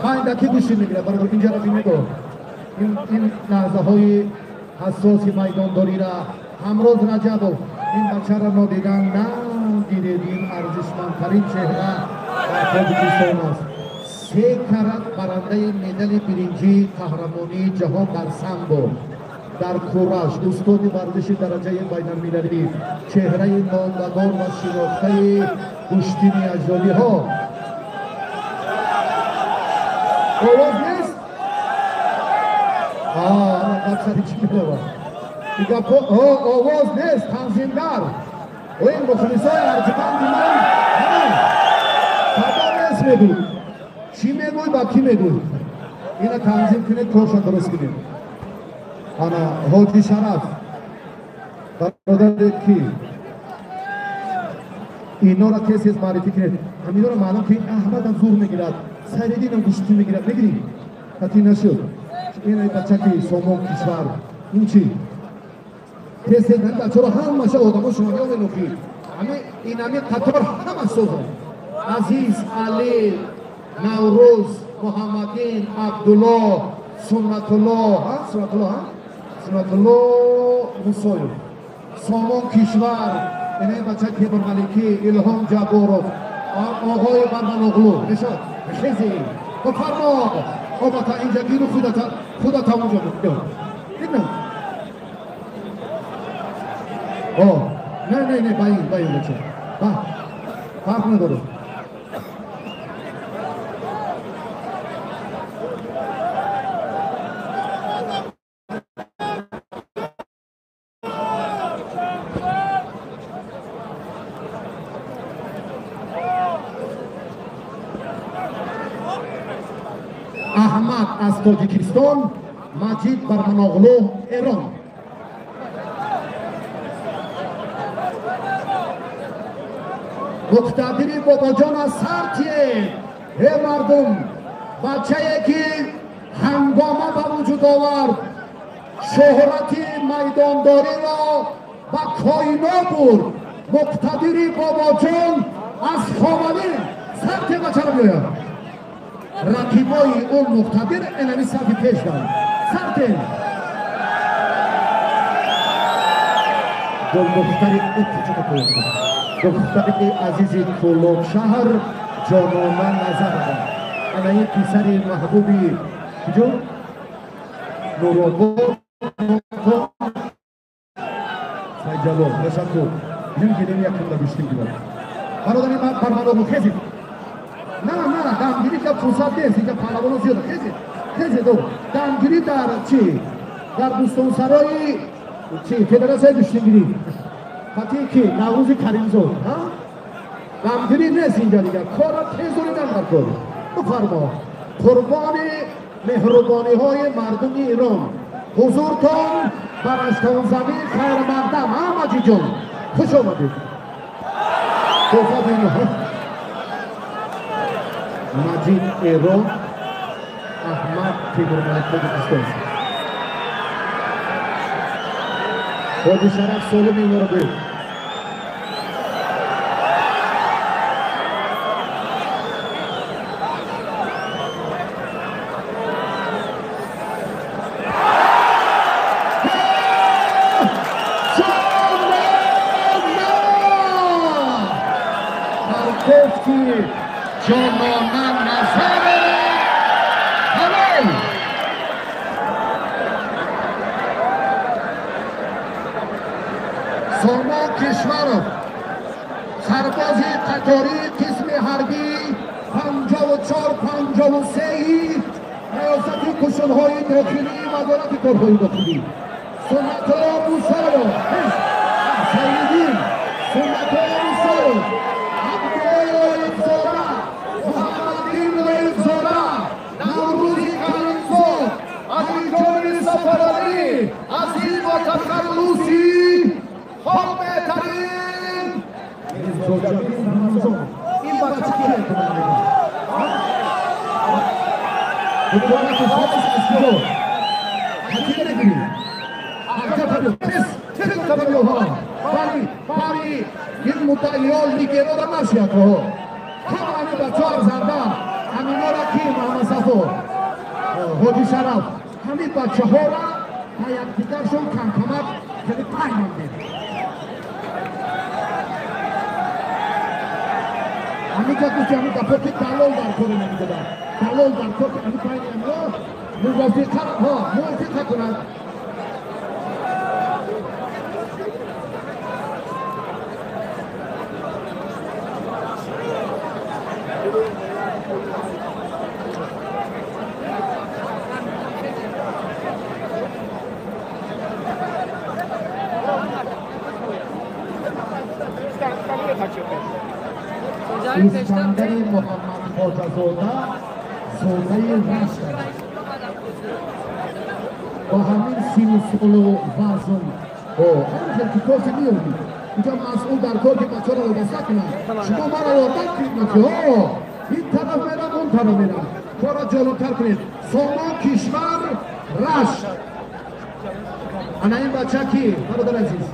Байнда ки гӯштӣ мегирад, бародар, инҷаро бинедо. Ин лаҳзаҳои ҳассоси майдондориро Ҳамроз Раҷабов, ин бачаро нодидан нагиред. Ин арзишмандтарин чеҳра дар Тоҷикистон аст. Се карат барандаи медали биринҷии қаҳрамонии ҷаҳон дар самбо, дар кураш, устоди варзиши дараҷаи байналмилалӣ, чеҳраи мондагор ва шинохтаи гӯштини аҷдодиҳо. Овоз нест? Гап сари чӣ меравад? Овоз нест, танзимгар. Ин мухлисои арҷманди ман, садо нест мегӯй. Чӣ мегӯй, ба кӣ мегӯй? Ина танзим кунед, корша дуруст кунед. Ана Ҳоҷи Шараф, бародаре ки инора тез тез маърифӣ кунед. Ҳаминора маълум ки Аҳмадам зур мегирад, Сайриддинам гӯштӣ мегирад. Мегирӣ? Қатъӣ нашуд. Ин бачаки Сомон Кишвар, ин чӣ? Тез тез бачаро ҳамаша одамо шумо меёвенухи. Ҳами инами қатор ҳама созанд. Азиз, Али, Наврӯз, Муҳаммадин, Абдулло, Суннатулло, Суннатулло, Суннатулло Мусоев, Сомон Кишвар, ин бача Кебрмаликӣ, Илҳом Ҷабборов, оғои Барманоғлу. Мешавад? Хези. Бифармо. Обата инҷа гиру худата онҷо биё. Ина. О, не, не, не, ба ин, ба ин бача. Ба. Фарқ надорад. Аҳмад аз Тоҷикистон, Маҷид Барманоғлу, Эрон. Муқтадири Бобоҷон аз Сартие. Э мардум, бачае ки ҳангома ба вуҷуд овард, шӯҳрати майдондориро ба коинот бурд. Муқтадири Бобоҷон аз Ховалин. Сарте бачаро биёяд. Рақибои он муқтадир энами сафи пеш дорад. Сартен. Гулдухтари духтари азизи Кӯлобшаҳр Ҷонона Назарова. Ана ин писари маҳбуби куҷо? Нуробод Сайҷалол. Ташаккур. Ҳим гирем якумда гӯштин гирад. Бародари ман Барманоғлу, хезед. На, на, дамгирӣ ка фурсат нест, инҷа паҳлавоно зиёд. Хезед, хезед. Дамгирӣ дар чӣ? Дар бӯстонсарои чӣ? Федератсияи гӯштингирӣ. Қатъи ки? Наврӯзи Каримзод. Дамгирӣ нест инҷа дигар. Кора тез доридан дар кор. Бифармо. Қурбони меҳрубониҳои мардуми Эрон. Ҳузуртон бар аштонзамин хайрмақдам. Ҳа, Маҷидҷон? Хуш омадед. Маҷид Эрон, Аҳмад Темурмалик, Тоҷикистон. Ҳоҷи Шараф Солим инро гӯй. Ҷонона Назарова ҳалол. Сомон Кишваров, сарбози қатории қисми ҳарбии 5453 риёсати кушунҳои дохилии Вазорати корҳои дохилӣ. Суннатулло Мусоев, Сайиддин, Суннатулло Мусоев, Абдуллоевзода, Муҳаммаддин Раибзода, Наврӯзи Каримзод, Алиҷони Сафаралӣ, Азиз бо тахаллуси Хобетарин Ин бача кист? Ҳукумати хос аз куҷо? Ҳаким мегирӣ? Бари ин муддаиён лигерора нашиятҳо. Ҳама ҳамин бачаҳо арзандан. Ҳаминора ки Муҳаммадсафар Мустафо, Ҳоҷи Шараф, ҳамин бачаҳоро ба якдигаршон камкамак хеле паймондем. Ҳаминҷа гуфти ҳамин гапҳо ки далол дар коре намедодад. Далол дар кор ки ҳамин байни ҳамиҳо мувофиқа, мувофиқа кунад. Искандари Муҳаммад Хоҷазода зодаи Рашт аст. Бо ҳамин сину солу вазн ҳамин ки косе меёбӣ. Инҷа масъул дар кор ки бачаро вобаста кунад. Шумо маро ёрдам кунед ки ин тараф мерам, он тараф мерам. Корро ҷолибтар кунед. Сомон кишвар Рашт. Ана ин бача ки, бародар азиз?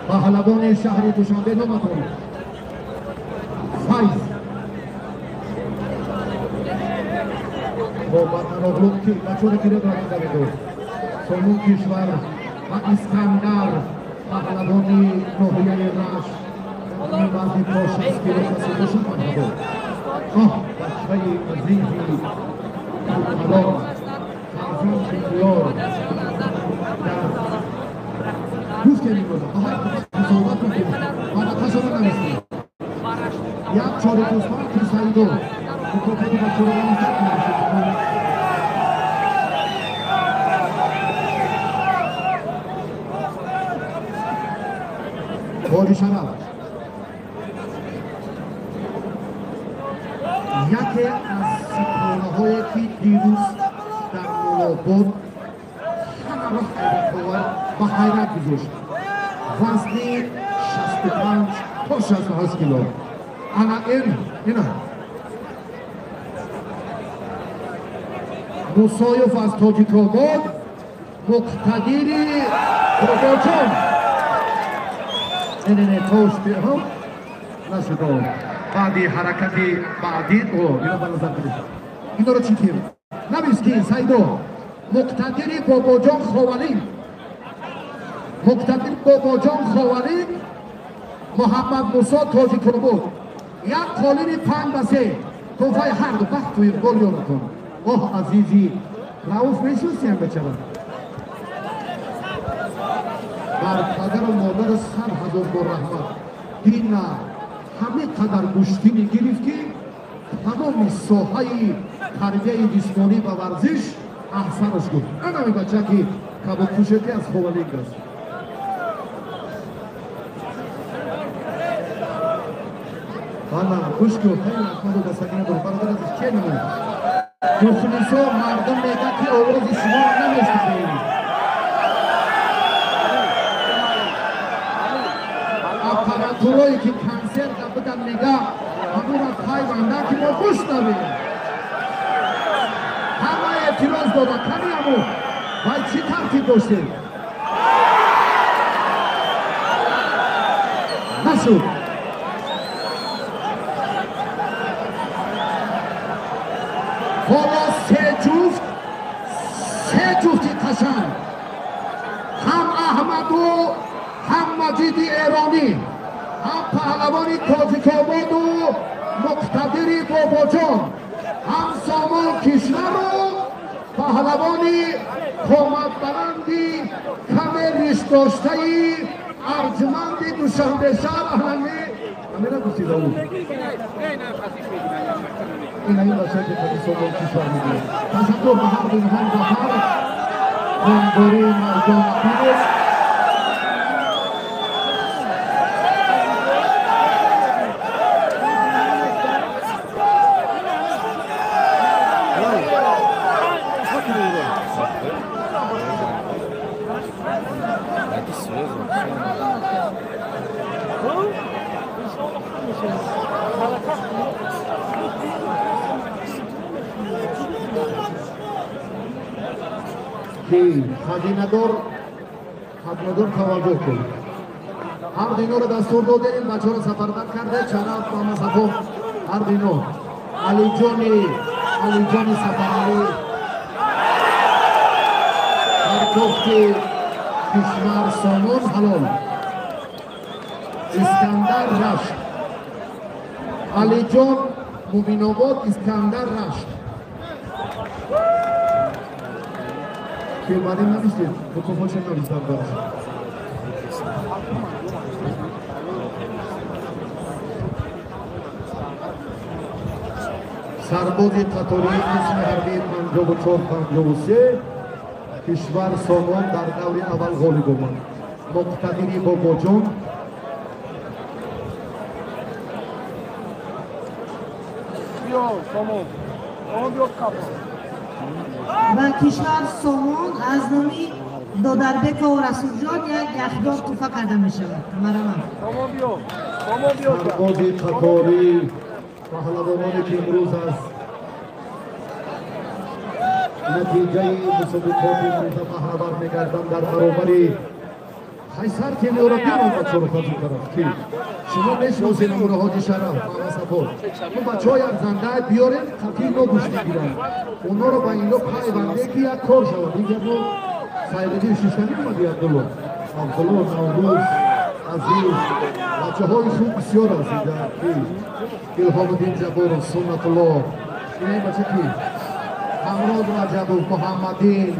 Паҳлавони шаҳри Душанбе номатон Файз. Бо Батаноғлу ки бачаро гиред равиду. Сомон кишвар ва Искандар паҳлавони ноҳияи Рашт. Ин вазни то 60 кило касе бошад марҳабо. Оҳ, бачаи азизи пурқалом, фарзанди диёр дар гӯш кардем мусобиқат кардем варақашро навистем. Як чори дӯстон ки Саидо мукофоти бачаро навистад. Ҳоҷи Шараф яке аз ситораҳое ки дирӯз дар Мулобод ҳамаро ҳайратовар ба ҳайрат гузошт. Вазни 65 то 68 кило. Ана ин ина Мусоев аз Тоҷикобод, Муқтадири Бобоҷон. Не, не, не, тош ҳам нашуд. Баъди ҳаракати баъдӣ ино ба назар гирифт. Иноро чӣ кир? Навис ки Саидо Муқтадири Бобоҷон Ховалин. Муқтадир Бобоҷон Ховалин, Муҳаммад Мусо Тоҷикобод. Як қолини 5-3. Туҳфаи ҳарду бахту иқбол ёратон. Оҳ, азизи Рауф мешиносиям бачара? Бар падару модару 100 ҳазор бор раҳмат. Дина ҳамин қадар гӯштинӣ гирифт ки тамоми соҳаи тарбияи ҷисмонӣ ва варзиш аҳсанаш гуфт. Анами бача ки кабудпӯше ки аз Ховалинг аст. Ана гӯш кун, хеле Аҳмаду дастагӣ надорад. Бародар азиз, че намуд? Мухлисо мардум мегӯяд ки овози шуморо намешнавем. Аппаратурое ки консерт будан мега ҳамонро пайванда ки мо гӯш навем. Ҳама эътироз дода, кани ҳамо вай чӣ тартиб доштем? Нашуд. Ҳоло се ҷуфти қашанг, ҳам Аҳмаду ҳам Маҷиди Эронӣ, ҳам паҳлавони Тоҷикободу Муқтадири Бобоҷон, ҳам Сомон кишвару паҳлавони қоматбаланди каме ришдоштаи арҷманди Душанбешаҳр аҳлами ҳамина гуфтид ау. Ин ҳамин бачае ки таби Сомон кишвар мегӯяд. Ташаккур ба ҳар дуи Зафар, Хондорӣ Марҷон Ақимов. Ки хазинадор хазинадор таваҷҷӯҳ кун. Ҳар диноро дастур додем, бачаҳоро сафарбар карде, Шараф, Мамасафо, ҳар дино. Алиҷони, Алиҷони Сафаралӣ. Ҳар кишвар Сомон ҳалол. Искандар Рашт. Алиҷон Муминобод, Искандар Рашт. Ки баъден навиштед, мукофотшо навиштам бараш. Сарбози қатории қисми ҳарбии 54-53 кишвар Сомон дар даври аввал ғолиб омад. Муқтадири Бобоҷон. Ва кишвар Сомон аз номи Додарбеков Расулҷон як яхдор туҳфа карда мешавад. Марамат. Сарбози қаторӣ паҳлавононе ки имрӯз аз натиҷаи мусобиқоти имрӯза баҳравар мегарданд дар баробари Хайсар Темура бирон бачаро таҷрибарафт ки шумо мешиносед амура Ҳоҷи Шараф Мамасафо. Мо бачаҳои арзанда биёрем, қатъи ино гӯш мегиранд. Онҳоро ба ино пайванде ки як кор шавад. Инҷа мо Сайдиддин шиштанӣ омади Абдулло. Абдулло, Наврӯз, Азиз, бачаҳои хуб бисёр аст инҷа ки Илҳомиддин Ҷабборов, Суннатулло. Ина ин бача ки? Ҳамроз Раҷабов, Муҳаммадин.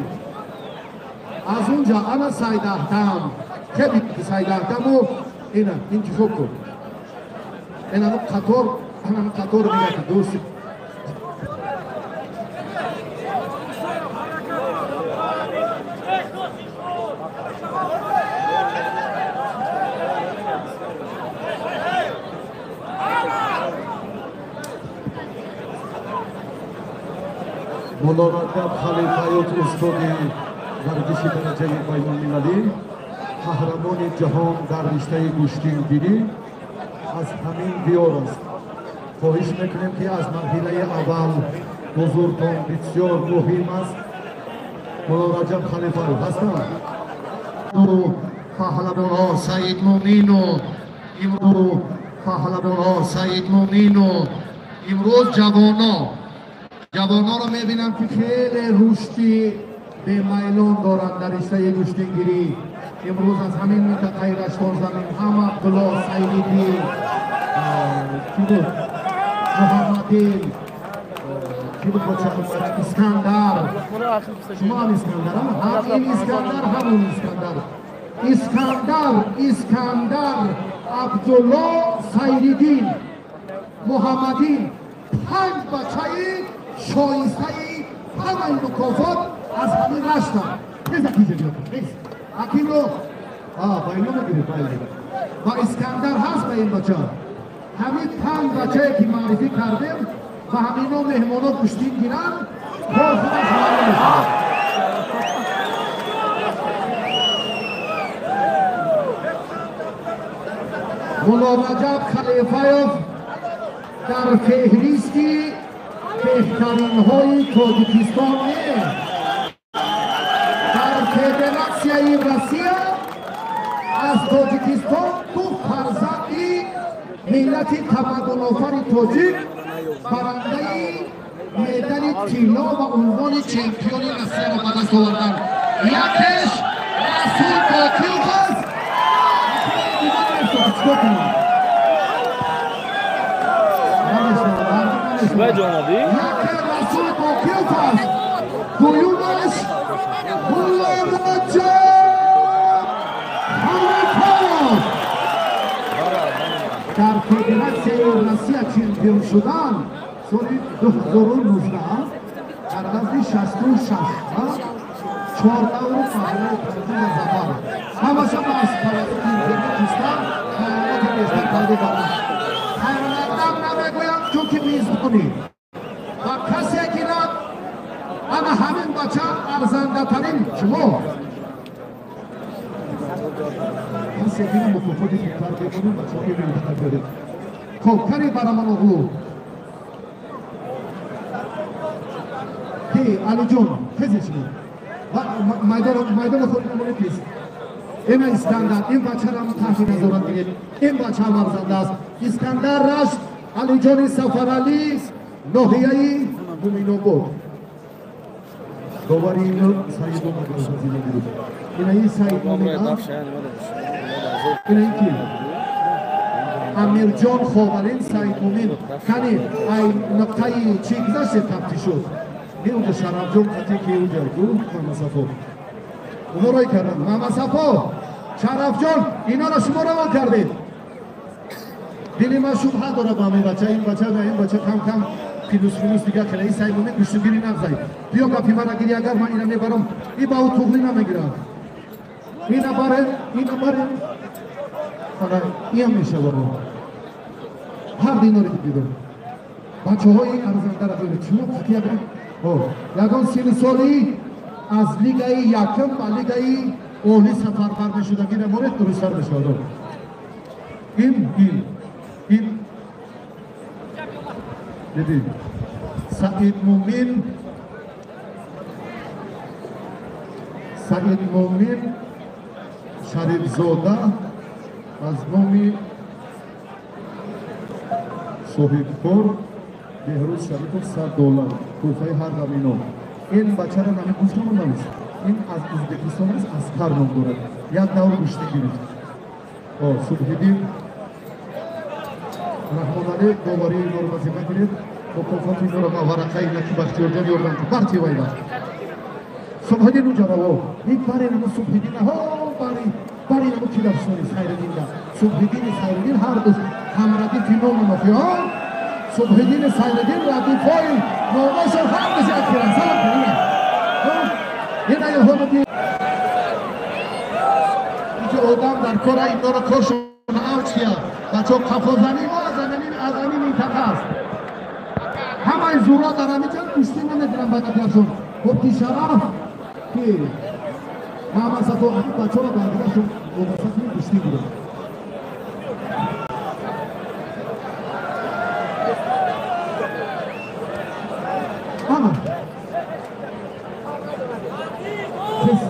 Аз унҷа ана Сайдаҳтам. Хеле Сайдаҳтаму ина интихоб кун. Ина қатор, ана қатор мегӯяд дӯст. Мулло Раҷаб Халифаев устоди варзиши дараҷаи байналмилалӣ, қаҳрамони ҷаҳон дар риштаи гӯштингирӣ аз ҳамин диёр аст. Хоҳиш мекунем ки аз марҳилаи аввал ҳузуртон бисёр муҳим аст. Мулло Раҷаб Халифаев ҳастанд. Паҳлавонҳо Саид Мумину имрӯз паҳлавонҳо Саид Мумину имрӯз ҷавоно ҷавонҳоро мебинам ки хеле рушди бемайлон доранд дар риштаи гӯштингирӣ. Имрӯз аз ҳамин минтақаи Раштон замин ҳам Абдулло, Сайиддин, ки буд? Муҳаммадин, ки буд бача? Искандар. Шумо ҳам Искандар, ҳам ин Искандар, ҳам он Искандар. Искандар, Искандар, Абдулло, Сайиддин, Муҳаммадин, панҷ бачаи шоистаи ҳамаи мукофот аз ҳамин Раштанд. Тез акиҷа биёд, тез. Акинро ба ино мегиред, ба ино. Ва Искандар ҳаст ба ин бача. Ҳамин панҷ бачае ки маърифӣ кардем ва ҳамино меҳмоно гӯштин гиранд, кор худаш маълум мешавад. Мулло Раҷаб Халифаев дар феҳристи беҳтаринҳои Тоҷикистон не, дар Федератсияи Россия аз Тоҷикистон ду фарзанди миллати тамаддунофари тоҷик барандаи медали тилло ва унвони чемпиони Россияро ба даст оварданд. Якеш Расул Бокиев аст. Чикор кунам? Яке Расул Бокиев аст, дуюмаш Мулло Раҷаб Халифаев. Дар Федератсияи Россия чемпион шудан соли 2019 дар вазни 66 чор давру марҳилаи панҷум ва зафар. Ҳамаша аз тавассути интернет ҷустан маълумоти бештар пайдо карданд. Хайрмақдам намегӯям, чунки мизбонӣ ва касе гирад ана ҳамин бача арзандатарин шумо. Касе гира мукофоти хубтар бемонем, бачаҳо мебинед биёред. Хоб, кари Бараманоғлу. Ки Алиҷон, хезе шумо. Майдон холӣ намонед тез. Ина Искандар, ин бачаро таҳти назорат гиред. Ин бача ҳам арзанда аст. Искандар Рашт, Алиҷони Сафаралӣ, ноҳияи Муминобод. Довари ино Саид Муминобод. Ина ин Саид Муминоб. Ина ин ки? Амирҷон Ховалин, Саид Мумин. Кани ай нуқтаи чӣ гузаште тафтиш шуд? Не унҷа Шарафҷон қати ки унҷа ку Мамасафо. Оно рой карданд. Мамасафо, Шарафҷон, иноро шумо равон кардед. Дили ман шубҳа дорад ба ҳамин бача, ин бача ва ин бача кам-кам филус-филус дигар хеле. Ин Саид Мумин гӯштигирӣ нағзай. Биё гапи мара гирӣ, агар ман ина мебарам, и ба ӯ туғрӣ намегирад. Ина барем, ина барем. Ана иам мешавад. Ҳар диноре дидам. Бачаҳои арзандара бибинед. Шумо қати ягон ягон сину соли аз лигаи якум ба лигаи олӣ сафарбар мешудагиро монед, дурусттар мешавад. Ин ин ин дидид Саид Мумин, Саид Мумин Шарифзода аз номи соҳибкор Беҳрӯз Шарипов $100 тӯҳфаи ҳар ҳамино. Ин бачаро нами гуфтам намест. Ин аз Ӯзбекистон аст, Аскар ном дорад. Як давр гӯштӣ гирифт. Субҳиддин Раҳмоналӣ, доварии инро вазифа гирифт. Мукофоти инро ма варақаи наки Бахтиёрҷон ёрдам ки барти вайла. Субҳиддин унҷа раво. Ин бари намо Субҳиддин ҳо бари бари намо ки дафсони Сайриддин да. Субҳиддини Сайриддин ҳар ду ҳамрадифи номи нофиҳо. Субҳиддини Сайриддин радифҳои номашон ҳар ду як киранд. Салом кунед. Ина ёҳоно би инки одам дар кора инора коршон авҷ кия. Бачаҳо қафозанӣ мо аз ҳамин минтақа аст. Ҳамаи зӯро дар ҳамин ҷо гӯштӣ намегиранд ба дигаршон. Хоб ки Шараф ки Мамасафо ҳамин бачаҳоро ба дигаршон вобаста кунед гӯштӣ гиранд. Ана тез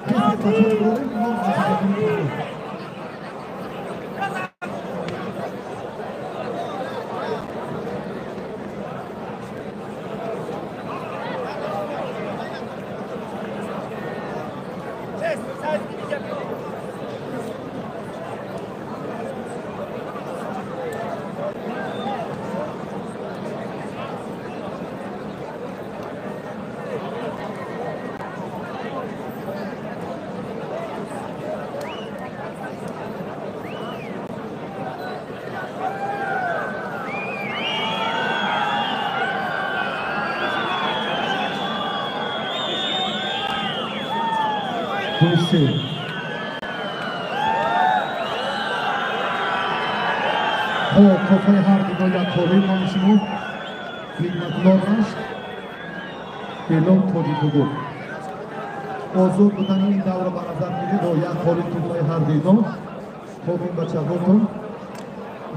тез бачаҳоро бурорем, мо вазифа. Хоб, кофаи ҳар дино як холӣ мо шумо қиматнок аст. Эълон Тоҷикобод. Озод будани ин давра ба назар гиред, як холӣ туҳфаи ҳар дино. Хоб, ин бачаҳотон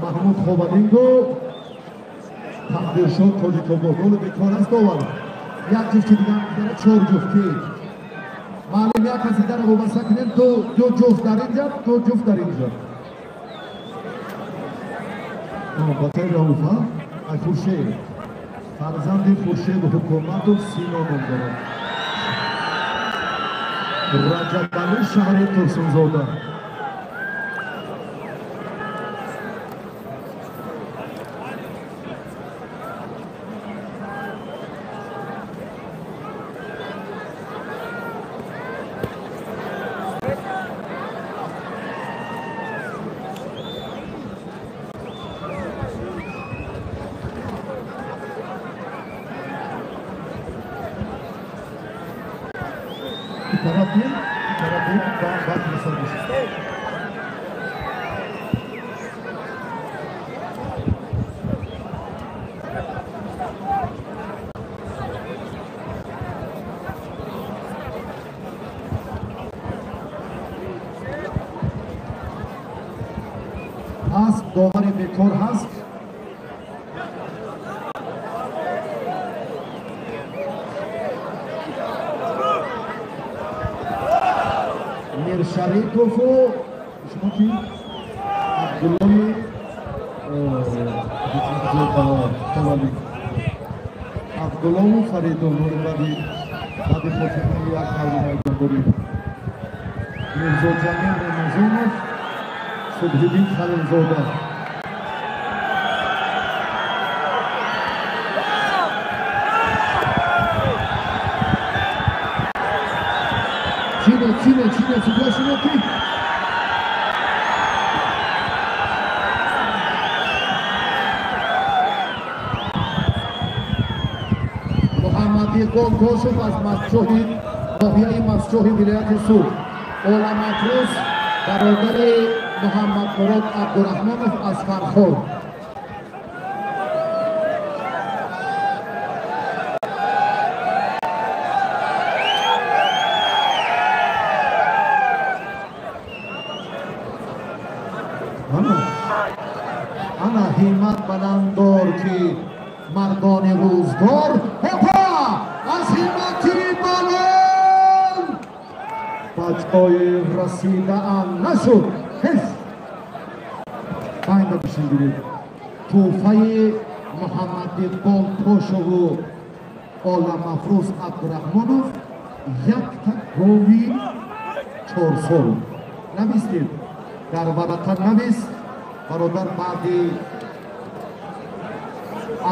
Маҳмуд Ховалинго, Тақдиршод Тоҷикобод. Ҳоло бекор аст довар. Як ҷуфти дигар мегузарад, чор ҷуфт ки маълум як каси дара вобаста кунем, ду ҷуфт дар ин ҷа, ду ҷуфт дар ин ҷа. Бачаи Рауфа ай Хуршед, фарзанди Хуршед Ҳукуматов Сино ном дорад. Раҷабалӣ шаҳри Турсунзода. Асп довари бекор ҳаст. Шарипову шумо ки Абдуллои Абдуллову Фаридун баъди хотимаи як даври майдондорӣ Мирзоҷамил Рамазонов, Субҳиддин Халилзода. Чине, чине, чине, судья шумо ки? Муҳаммадиқбол Тошев аз Масчоҳи ноҳияи Масчоҳи вилояти Суғд, Оламафрӯз бародари Муҳаммадмурод Абдураҳмонов аз Фархор. Ана ҳиммат баланддор ки мардони рӯзгор. Ҳопа! Аз ҳиммати баланд ба ҷое расидаам нашуд. Ҳес! Байна бишин гиред. Тӯҳфаи Муҳаммадиқбол Тошову Оламафрӯз Абдураҳмонов якта гови 4 сол. Навистед. Дар варақа навис. Бародар, баъди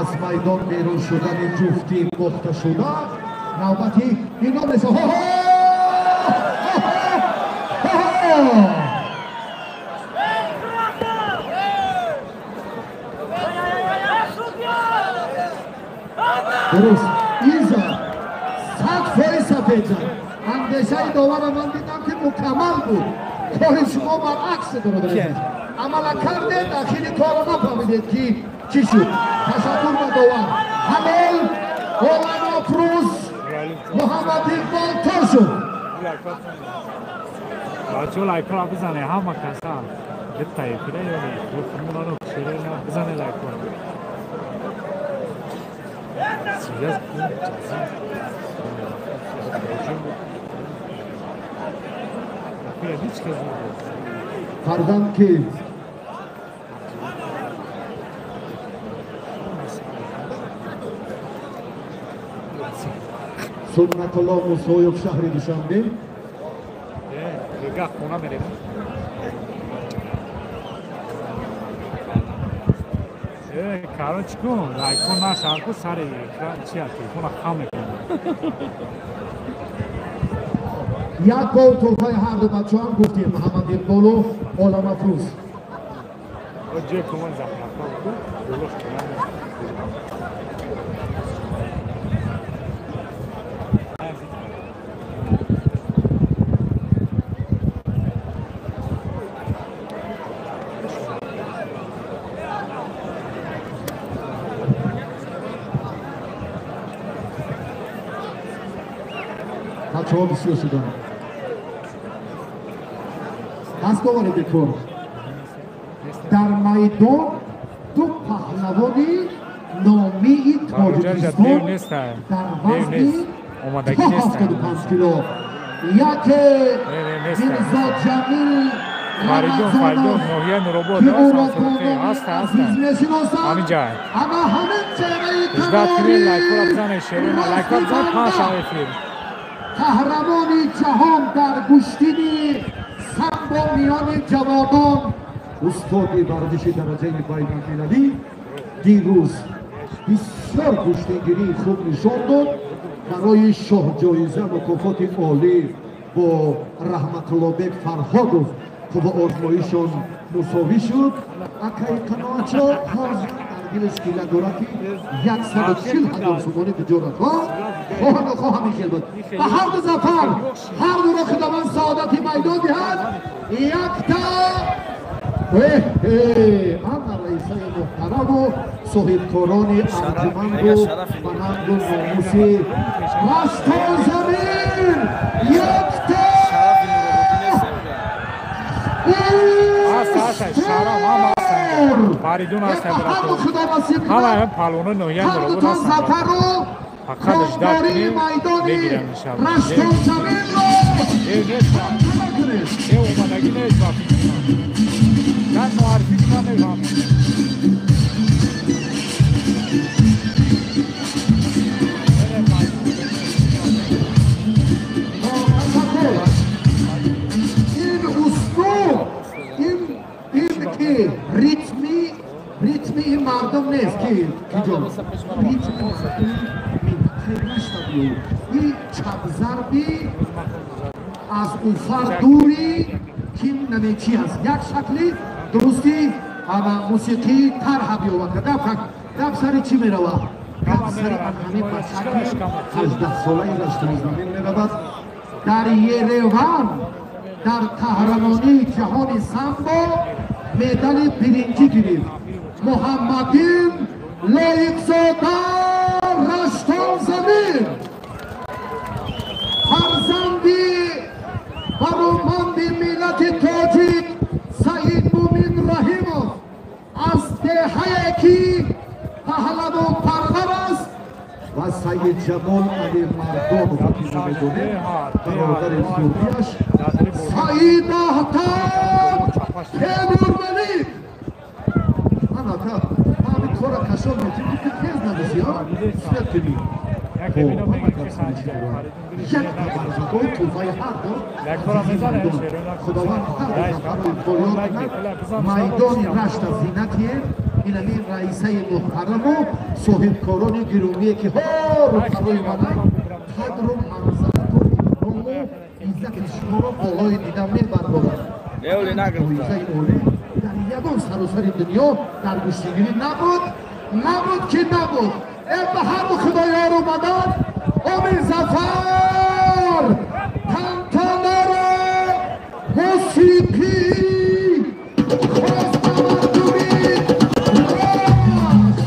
аз майдон берун шудани ҷуфти бохташуда навбати ино меса. Ҳо-ҳо! Ҳо-ҳо! Дуруст, иза 100% сафед зад. Андешаи довара ман дидам, ки мукаммал буд. Кори шумо баръакс, бародари азиз, амала кардед, ахири корро нафаҳмидед, ки чӣ шуд. Ташаккур ба довар. Ҳалол, Оламафрӯз, Муҳаммадиқбол Тошев. Бачаҳо, лайкҳоро бизане, ҳама каса дитта эфира ёни бизане лайкҳоро. Связь. Фарзанд ки Суннатулло Мусоев, шаҳри Душанбе. Бегаҳ хона мерем. Короче, кун лайкҳо нашавад, ку сари экран чия, телефона хам мекунам. Як гол тӯҳфаи ҳарду бачаҳам гуфтем, Муҳаммадиқболу Оламафрӯз. Ҷой кумон захматҳо ку болош кунам. Бачаҳо бисёр шуданд. Даст оваред бекор. Дар майдон ду паҳлавони номии Тоҷикистон дар вазни то 75 кило. Яке Мирзоҷамил Рамазонов, ки ӯро бо номи азиз мешиносанд, ама ҳамин чеҳраи канори рости банда, қаҳрамони ҷаҳон дар гӯштини самбо миёни ҷавонон, устоди варзиши дараҷаи байналмилалӣ, дирӯз бисёр гӯштингирии хуб нишон дод. Барои шоҳҷоиза, мукофоти олӣ, бо Раҳматуллобек Фарҳодов қувва озмоишон мусовӣ шуд. Акаи қаноатчо ҳозир дар дилаш кила дорад, ки 140 000 сомонӣ куҷо рафт. Хоҳа нохоҳ ҳамин хел буд. Ба ҳарду зафар, ҳардуро Худованд саодати майдон диҳад. Якта ана раисаи муҳтараму соҳибкорони арҷуманду баланду номуси Раштозамин якта. Ҳаст, ҳаст, шарам ҳама ҳастанд. Фаридун ҳаст, ҳарду Худо насиб ҳама палвоно ноҳияи ҳардутон ҳастанд. Зафару Фақат ждать кордории кунем, майдони мегирам иншалло. Раштозаминро Дев нест. кунед. кунед. Омадагӣ нест ба фикри ман. Дар муаррифӣ ки ман мефаҳмам. Ин услуб, ин ки ритми ин мардум нест ки киҷо ритми мардуми минтақаи Раштабию ин чапзарби аз Уфар дури ким намечи аст. Як шакли дурусти мусиқии тарҳа биёвард. Гап сари чӣ меравад? Гап сари ҳамин бачаки 18-солаи Раштонзамин меравад. Дар Ереван дар қаҳрамонии ҷаҳони самбо медали биринҷӣ гирифт. Муҳаммадин Лоиқзода Раштонзамин, фарзанди бароманди миллати тоҷик Саид Мумин Раҳимов аз деҳае ки паҳлавонпарвар аст ва Саидҷамол Алимардонов ки намедонем бародари зурриаш Саид Аҳтам Темурмалик. Анака ҳамин кора кашон метим ки тез нависи, свет кунӣ. Як барзадои тӯҳфаи ҳар ду Худованд ҳар ду нафарро имкониёт кунад. Майдони Рашта зинатие инами раисаи муҳтараму соҳибкорони гиромие ки ҳору фарои манай қадру манзалату икрому иззати шуморо болои дида мебардорад. Ҷоизаи олӣ дар ягон саросари дунё дар гӯштигирӣ набуд, набуд ки набуд. Э ба ҳарду худоёру мадад, оми зафар, тантанаро мусиқӣ хоста мардуми Рашт.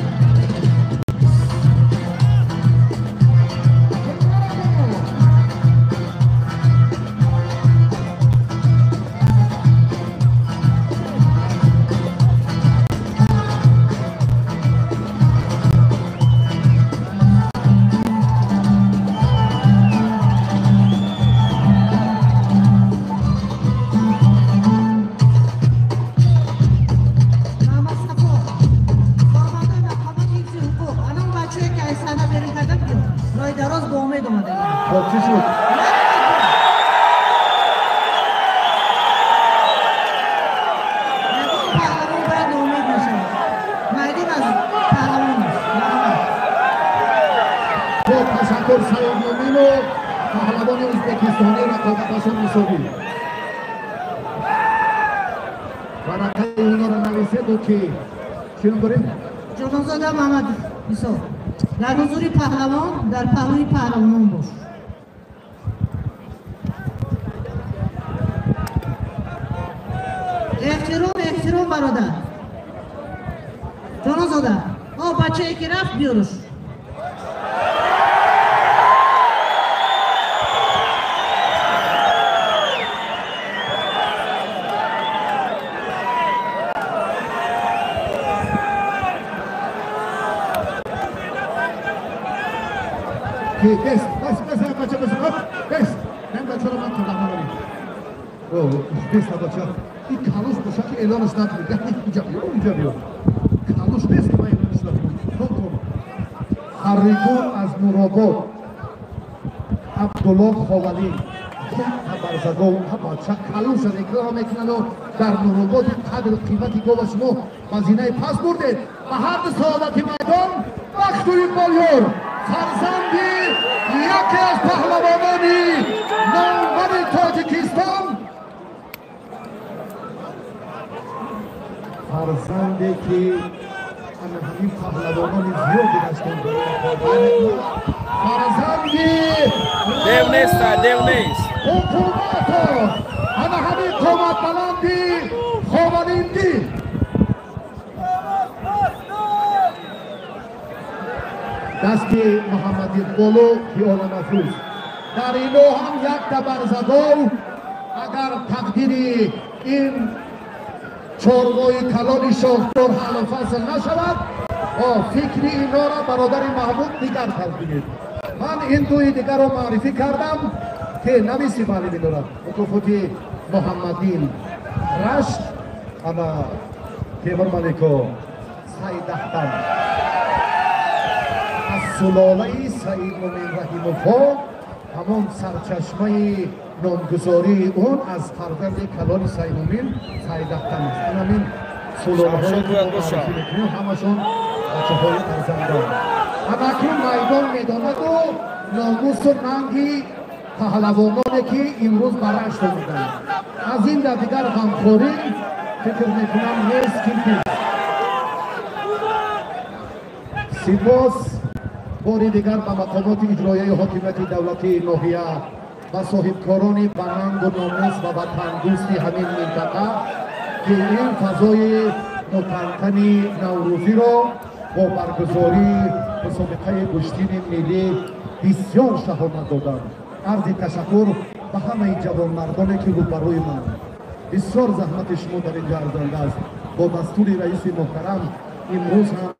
Мамад Сафо, кормандои мақомоти ҳифзи ҳуқуқ, анон бачае ки аз саҳна берун карда биё, роҳи дароз бо умед омадагӣ. Хоб, чӣ шуд? Ягон паҳлавон бояд ноумед нашавад. Майдон аз паҳлавон аст. Марҳамат. Хоб, ташаккур. Саид Муминов, паҳлавони ӯзбекистонӣ, рақобаташон мусовӣ. Варақаи онро нависеду ки чӣ ном дорем? Ҷононзода Маҳмад Исо, дар ҳузури паҳлавон, дар паҳлӯи паҳлавонон бош. Эҳтиром, эҳтиром, бародар. Ҷононзода, о бачае ки рафт биёрш. Ки бес, бес, бес, бача, бес, бес. Ман бачаро ман қадам надорем. О, бес бача. Ин калуш боша ки эълонаш накунед. Инҷа биё, инҷа биё. Калуш нест ки ман эълонаш накунам. Кун. Фаридун аз Нуробод, Абдулло Ховалӣ, як хабарзадо бача калуша реклама мекунаду дар Нурободи қадру қимати гова шумо ба зинаи пас бурдед. Ба ҳар ду саодати майдон бахту иқболёр, фарзанди яке аз паҳлавонони номвари Тоҷикистон, фарзанде ки ана ҳамин паҳлавонони зиёде гаштанд, фарзанди Дев нест, дев нест. ҳукуматов, ана ҳамин қоматбаланди Ховалиндӣ. Дасти Муҳаммад Иқболу ки оламафрӯз. Дар ино ҳам як табарзадов, агар тақдири ин чорвои калони шоҳдор ҳаллу фасл нашавад, фикри инора бародари Маҳмуд дигар талбинед. Ман ин дуи дигарро маърифӣ кардам ки нависи маълими дорад. Мукофоти Муҳаммадин Рашт, ана Темур Малико Саидахтам аз сулолаи Саид Мумин Раҳимовҳо, ҳамон сарчашмаи номгузории он аз фарзанди калони Саид Мумин Саидахтам аст. Ин ҳамин сулолаҳое ки мо муаррифӣ мекунем, ҳамашон бачаҳои арзандон. Ҳамакун майдон медонаду номусу нанги паҳлавононе ки имрӯз ба Рашт омаданд. Аз ин дар дигар ғамхорӣ фикр мекунам нест ки нест. Сипос бори дигар ба мақомоти иҷроияи ҳокимияти давлатии ноҳия, ба соҳибкорони ба нангу номус ва ватандӯсти ҳамин минтақа, ки ин фазои мутантани наврӯзиро бо баргузории мусобиқаи гӯштини миллӣ бисёр шаҳомат доданд. Арзи ташаккур ба ҳамаи ҷавонмардоне ки рӯбарӯи ман. Бисёр заҳмати шумо дар инҷо арзанда аст. Бо дастури раиси муҳтарам имрӯз ҳам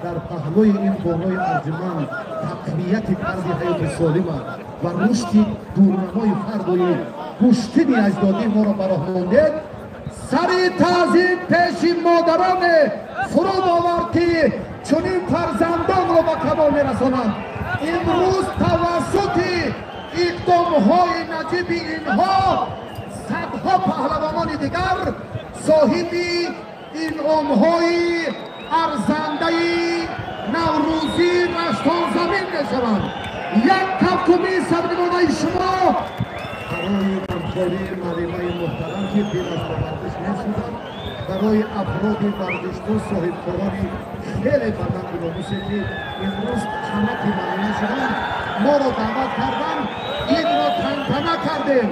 дар паҳлӯи ин бонуи арҷуманд тақвияти тарзи ҳаёти солима ва рушди дурнамои фардои гӯштини аҷдодӣ моро ба роҳ мондед. Сари таъзим пеши модароне фуруд овард, ки чунин фарзандонро ба камол мерасонанд. Имрӯз тавассути иқдомҳои наҷиби инҳо садҳо паҳлавонони дигар соҳиби инъомҳои арзандаи наврӯзии Раштонзамин мешаванд. Як кафкубии сабримонаи шумо барои ғамхории муаллимаи муҳтарам, ки дилаш ба варзиш месӯзад, барои афроди варзишдӯст, соҳибкорони хеле ба нангу номусе, ки имрӯз қанати муаллима шуданд, моро даъват карданд, инро тантана кардем.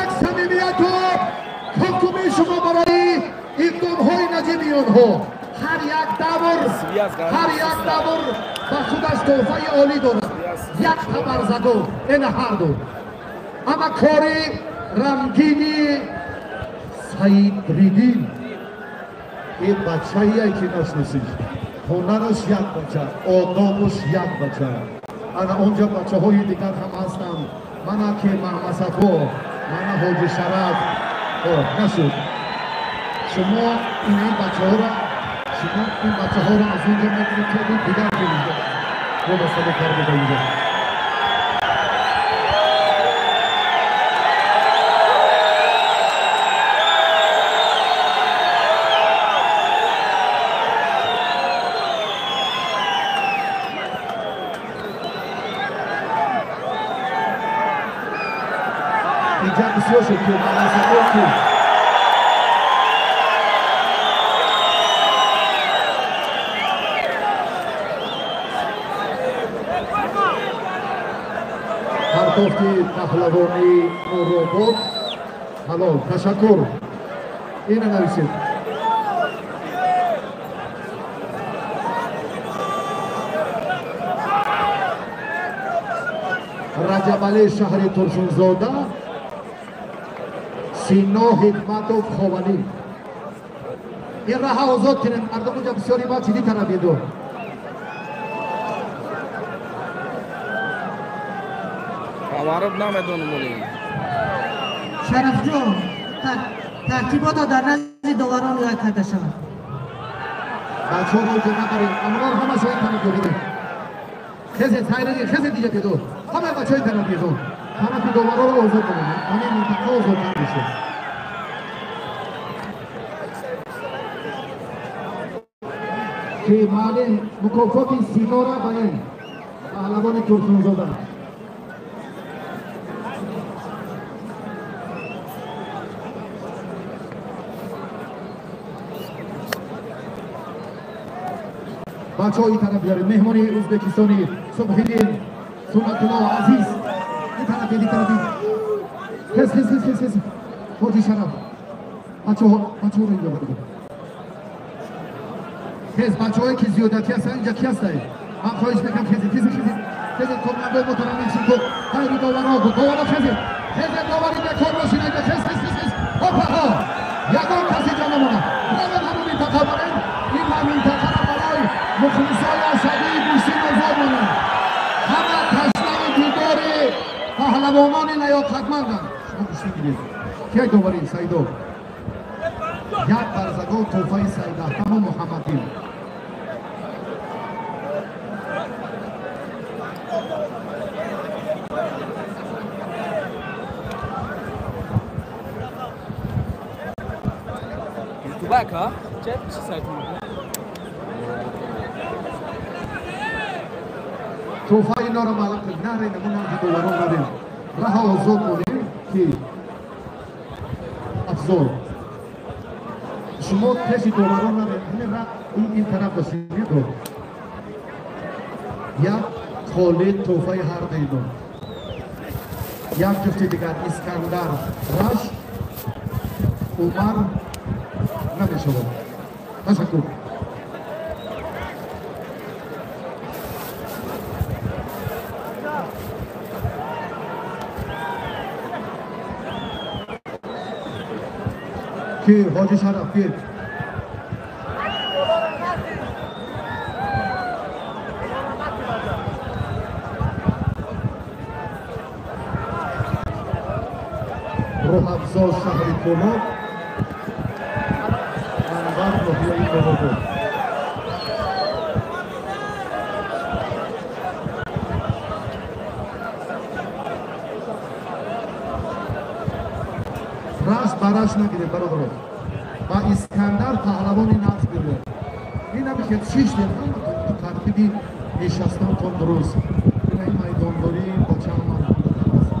Як самимияту кафкубии шумо барои иқдомҳои наҷиби онҳо. Ҳар як давр, ҳар як давр ба худаш тӯҳфаи олӣ дорад. Як табарзаду ина ҳарду ама кори рангини Саидриддин. Ин бачае ки нашносиш, ҳунараш як бача, одобаш як бача. Ана онҷа бачаҳои дигар ҳам ҳастанд. Мана ки Маҳмадсафо, мана Ҳоҷи Шараф. Нашуд. Шумо ин бачаҳоро, шумо ин бачаҳоро аз онҷо мегирифтеду дигар вобаста мекардед ба инҷо. Инҷа бисёр шуд ки Маҳмадсафо ки партофти паҳлавонии Нуробод ҳалол. Ташаккур. Ина нависед. Раҷабалӣ шаҳри Турсунзода, Сино Ҳикматов Ховалӣ. Ин раҳа озод кунед, мардум унҷа бисёри ма чидӣ талабиду. Авароб намедонам олим. Шарафҷон, тартиботро дар назди доварон риоя карда шавад. Бачаҳоро инҷо набаред, амрор ҳамашо ин тараф бибинед. Хезе сайради, хезе дига беду. Ҳамаи бачаҳои тараф беду. Тарафи доварро озод кунед. Ҳамин минтақа озодтар мешавад. Ки маълим мукофоти Синора ба ин паҳлавони Турсунзода. Бачаҳо ин тараф биёред. Меҳмони ӯзбекистонӣ Субҳиддин Суннатулло Азиз. Ин тараф, ин тараф. Хез, хез, хез, хез, хез. Ҳоҷи Шараф. Бачаҳо, бачаҳоро инҷо баред. Хез, бачаҳое ки зиёдатӣ ҳастанд, инҷа ки ҳастанд? Ман хоҳиш мекунам, хезед, хезед, хезед. Хезед, кормандои муҳтарами институт. Хайри доваро, доваро хезед. Хезед, довари бекор бошед, инҷа хез, хез, хез, хез. Опаҳо! Ягон кас инҷа намонад. Равед ҳамон минтақа баред. Ин минтақаро барои мухлисои ашадии гӯштин озод монанд. Ҳама ташнаи дидори паҳлавонони лаёқатманданд. Шумо гӯштин гиред. Кия доварӣ Саидов? Як барзагов тӯҳфаи Саидаҳтаму Муҳаммаддин. Ютубака? Чӣ сайтон? Тӯҳфаи инора маълум кунед. Наре намуна доварон нарем. Раҳа озод монем ки афзол. Шумо пеши доварон нарем. Ҳамин ра ин тараф бошед. Як Холид тӯҳфаи ҳар дуино. Як ҷуфти дигар Искандар Раш Умар намешавад. Ташаккур. Ки Ҳоҷи Шараф бир. Рӯҳафзо шаҳри Кӯлоб, Анвар ноҳияи Бобобод. Раш ба раш нагирем, бародарон. Ба Искандар паҳлавони нағз бигӯем. Инам хел шиштем, ҳама тартиби нишастантон дуруст. Ина ин майдондорӣ бачаҳо марҳаматтар аст.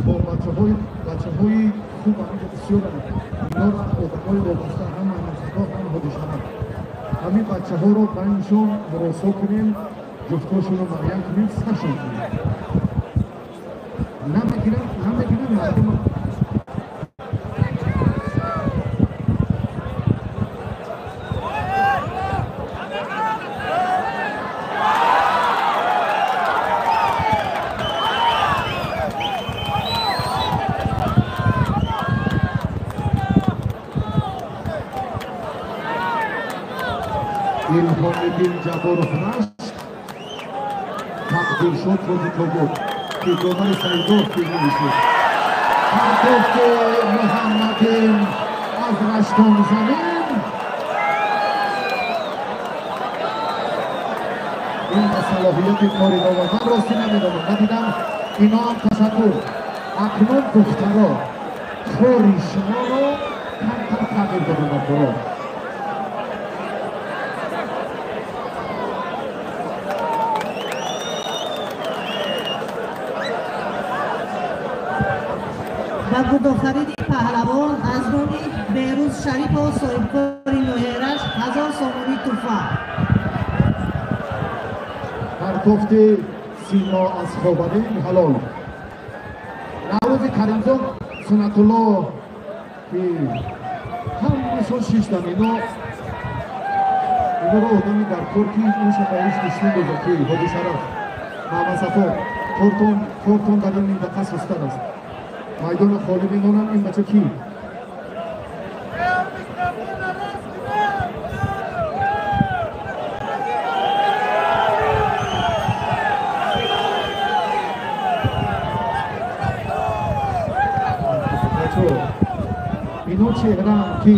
Бо бачаҳои хуб ҳаминҷо бисёранд. Инора одамои вобаста ҳама Насибо, ҳама Ҳоҷи Шараф. Ҳамин бачаҳоро байншон муросо кунем, ҷуфтошонро муайян кунем, саршон кунем. Намегирам, намегирам, мардум. Илҳомиддин Ҷабборов Рашт, Тақдиршод Тоҷикобод, ки довари Саидов бинависед. Пардохти Муҳаммадин аз Раштон замин. Ин ба салоҳияти кори довар. Ман ростӣ намедонам, надидам. Ино ҳам ташаккур. Акнун духтаро, кори шуморо камтар тағйир додам духтаро. Ба Гудофариди паҳлавон аз номи Беҳрӯз Шарипов, соҳибкори ноҳияи Рашт, 1000 сомонӣ тӯҳфа. Партофти Сино аз Хобарин ҳалол. Наврӯзи Каримзод Суннатулло, ки ҳамашон шиштан. Иноро одами дар кор ки инша ба иш гӯштин дозад, ки Ҳоҷи Шараф, Муҳаммадсафо, кортон дар ин минтақа сустар аст. Майдонро холӣ мемонам. Ин бача ки? Бачо, ино чеҳраам ки?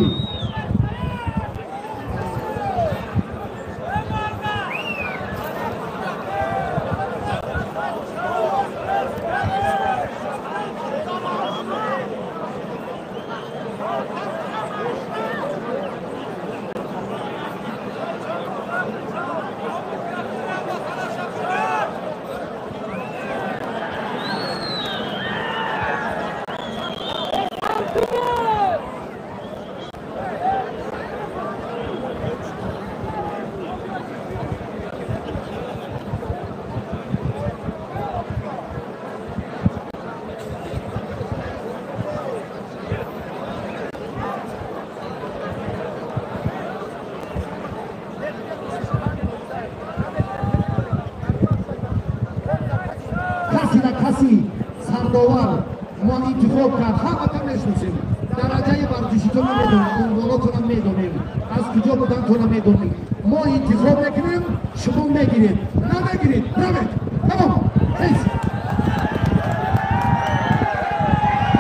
Каси сардовар мо интихоб кард, ҳамата мешносем. Дараҷаи варзишитонро медонем, унвонотонро медонем, аз куҷо будантонро медонем. Мо интихоб мекунем, шумо мегиред, намегиред, равед. Тамом. Ҳеҷ.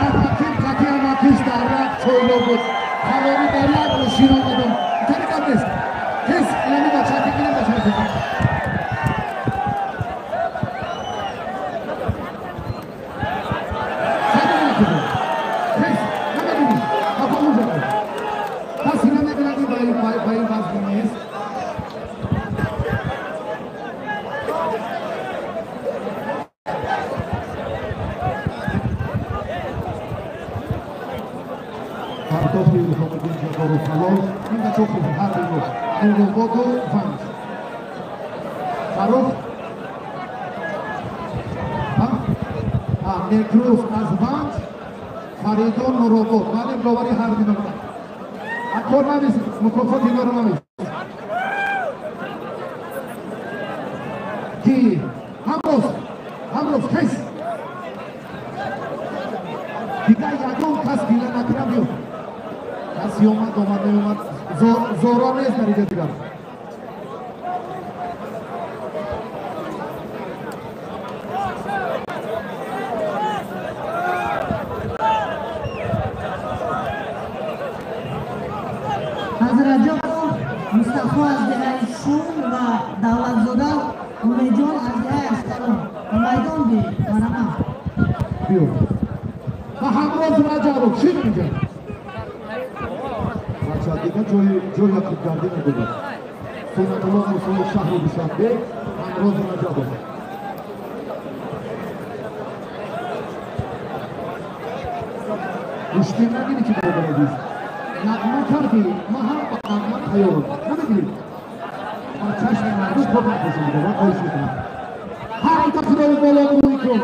Амаким қатъи амакиш дар Итофи Илҳомиддин Ҷабборов ҳалол. Ин бачаҳо хуб ҳар дуно. Нурободу Ванҷ. Фаррух Некрӯз аз Ванҷ, Фаридун Нуробод. Маълим довари ҳар дуно буданд. Кор навис, мукофоти инҳоро навис. Ки ҳамроз, ҳамроз хес. Дигар ягон кас гила накунад биё. Каси омад, омад, наомад. Зоро нест дар инҷа дигар. Ҳазратҷонов Мустафо аз деҳаи Шум ва Давлатзода Умедҷон аз деҳаи Аштарон ба майдон биёед. Марҳамат. Биё. Ва Ҳамроз Раҷабов чӣ мегӯяд? Бача дигар ҷои худгардӣ надорад. Суннатулло Мусоев шаҳри Душанбе, Ҳамроз Раҷабов. Гӯштӣ нагирӣ ки бародар азиз. Нағма кардӣ, ман ҳам ба нағма тайёрам. Намегирӣ? Ба чашми мардум кор напӯшам, ман хоҳиш мекунам. Ҳар ду тафсирои боло рӯй кун.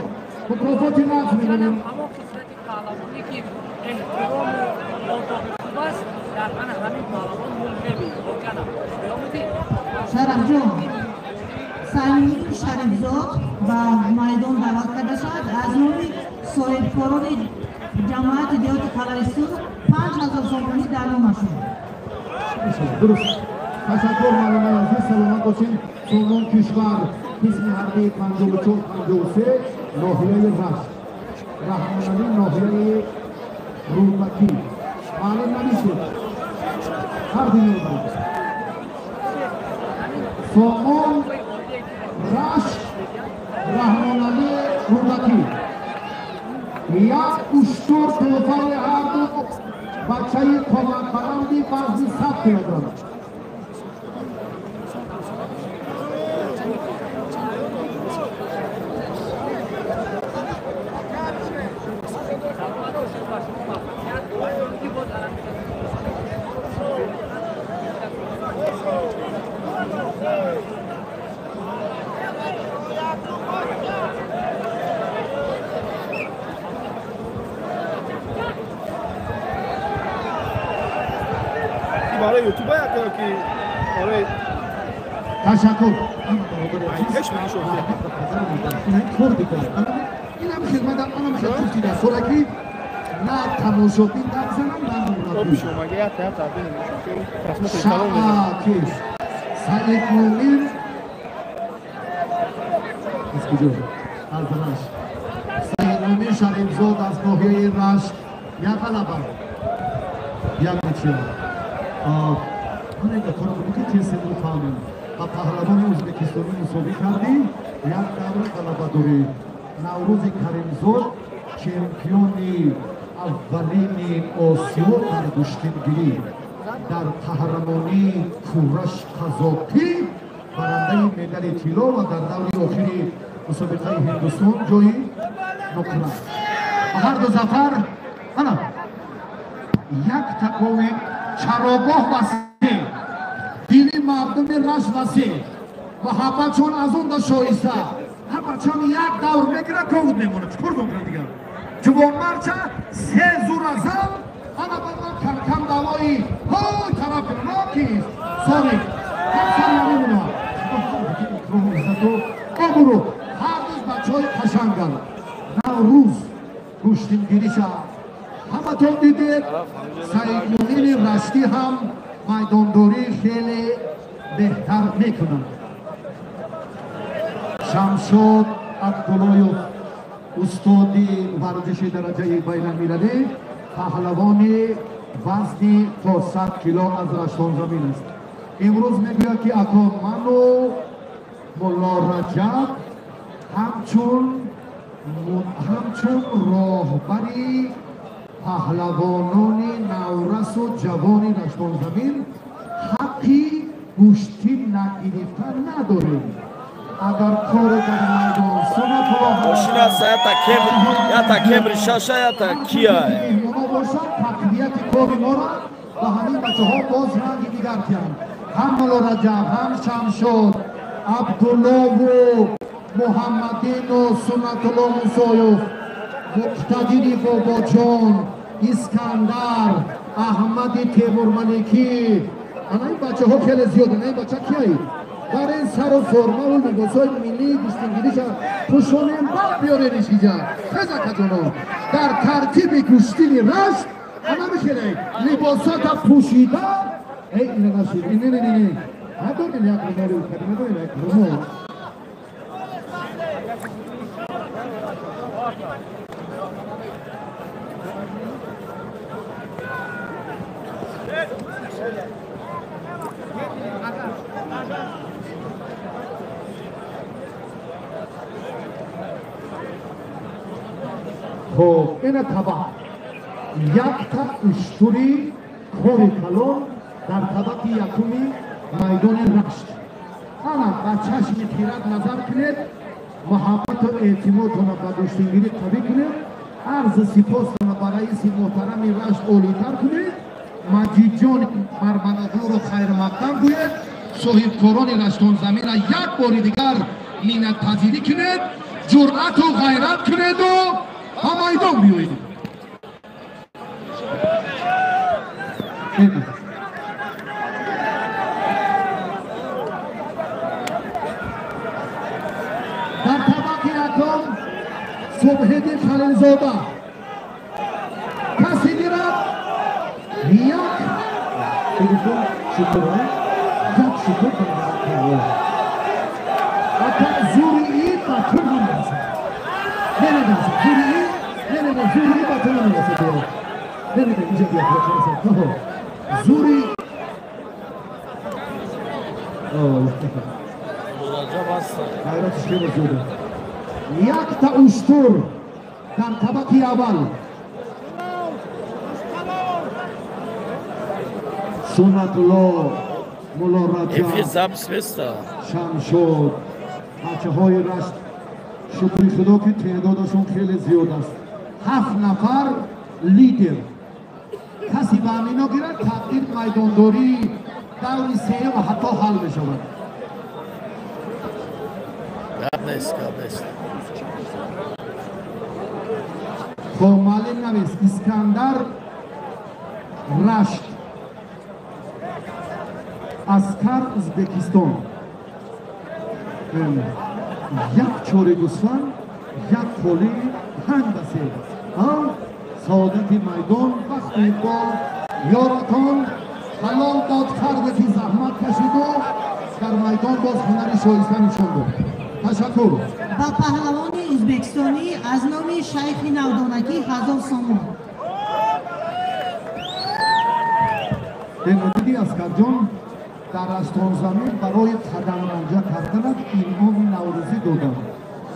Мукофоти нақд мебинем. Ҳамон қисмати паҳлавонӣ ки эҳтирому одоби хуб аст, дар ана ҳамин паҳлавон мо мебинем. Воқеан биёмудӣ. Шарафҷон, Самимиддин Шарифзод ба майдон даъват карда шавад. Аз номи соҳибкорони ҷамоати деҳоти Қалъаи Сурх 5000 сомонӣ дар номашон. Дуруст. Ташаккур, муаллимаи азиз, саломат бошед. Сомон кишвар, қисми ҳарбии 54-53, ноҳияи Рашт. Раҳмоналӣ, ноҳияи Рӯдакӣ. Маълум намешуд. Ҳар ду меомад. Сомон, Рашт, Раҳмоналӣ, Рӯдакӣ. Як уштур тӯҳфаи ҳар ду бачаи қоматбаланди вазни 100 килограмм. Барои ютуба ки барои ташаккур. Инам хизмат, анам хизмат солаки на тамошобин дам занам, на мураббӣ. Шаакиш Саид Мумин аз куҷо? Аз Рашт. Саид Мумин Шарифзод аз ноҳияи Рашт. Як ғалаба, як ничия. Ман ин гапҳоро ки тез фаҳмем. Ба паҳлавони ӯзбекистонӣ мусовӣ кардӣ, як давра ғалаба дорӣ. Наврӯзи Каримзод, чемпиони аввалини Осиё дар гӯштингирӣ, дар қаҳрамонии кураш қазоқӣ барандаи медали тилло ва дар даври охири мусобиқаи Ҳиндустон ҷои нуқра. Ба ҳар ду зафар. Ана як такови чарогоҳ васеъ, дили мардуми Рашт васеъ, муҳаббатшон аз он да шоиста. Ҳар бачаам як давр мегирад, ковуд мемонад. Чӣ кор мекунад дигар? Ҷувонмарча се зура зан, ана баъд камкам давои ҳой тараф кунад. Кист? Сори. Ҳам намемонад. Икрому иззату обрӯ. Ҳар рӯз бачаҳои қашанганд. Наврӯз гӯштингириша ҳаматон дидед. Саидмумини Раштӣ ҳам майдондорӣ хеле беҳтар мекунад. Шамшод Абдуллоев, устоди варзиши дараҷаи байналмилалӣ, паҳлавони вазни то 100 кило аз Раштонзамин аст. Имрӯз мегӯяд ки ако ману Мулло Раҷаб ҳамчун роҳбари паҳлавонони наврасу ҷавони Раштонзамин ҳаққи гӯштӣ нагирифта надорем. Агар коре дар майдон Мошина ята Кемри шаша, ята Кия. Меҳмоно бошад, тақвияти кори моро ба ҳамин бачаҳо боз ранги дигар киҳанд. Ҳам Мулло Раҷаб, ҳам Шамшод, Абдуллову Муҳаммадину Суннатулло Мусоев, Муқтадири Бобоҷон, Искандар, Аҳмади Темурмаликӣ. Ана ин бачаҳо хеле зиёданд. Ин бача кияй? Дар ин сару формаву либосҳои миллии гӯштингириша пӯшонем, баъд биёрениш иҷа. Хезакаҷоно, дар тартиби гӯштини Рашт ана михеле либосота пӯшида. Эй, ина нашид. Не, не, не, не. Надорем як румоли укади, надорем як румол. Хоб, ина табақ. Якта уштури кори калон дар табақи якуми майдони Рашт. Ана ба чашми хират назар кунед, муҳаббату эътимодтона ба гӯштингирӣ қавӣ кунед, арзу сипостона ба раиси муҳтарами Рашт олитар кунед, Маҷидҷони Барбаноғлуро хайрмақдам гӯед, соҳибкорони Раштонзаминра як бори дигар миннатпазирӣ кунед, ҷуръату ғайрат кунеду ба майдон биёед. Дар табақи якум Субҳиддин Халилзода. Касе гирад як телефон шукура, як шукур ака зури ин ба ту намерасад. Намерасад. Зури ин, не, зури ин ба ту намерасад. Не, не, инҷа биё, зури ғайратиш хеле зиёд. Якта уштур дар табақи аввал. Суннатулло, Мулло Раҷаб, Шамшод, бачаҳои Рашт. Шукри Худо ки теъдодашон хеле зиёд аст. 7 нафар лидер. Касе ба амино гирад, тақдир майдондории даври сеюм ҳатто ҳал мешавад. Хоб, муаллим навис. Искандар Рашт, Аскар Ӯзбекистон. Як чори гӯсфанд, як холи 5-3. Саодати майдон, вақти иқбол ёратон. Ҳалол бод фарде ки заҳмат кашиду дар майдон боз ҳунари шоиста нишон дод. Ташаккур. Ба паҳлавони ӯзбекистонӣ аз номи шайхи Навдонакӣ 1000 сомон. Диди Аскарҷон, дар Раштонзамин барои қадамранҷа карданат инъоми наврӯзӣ додам.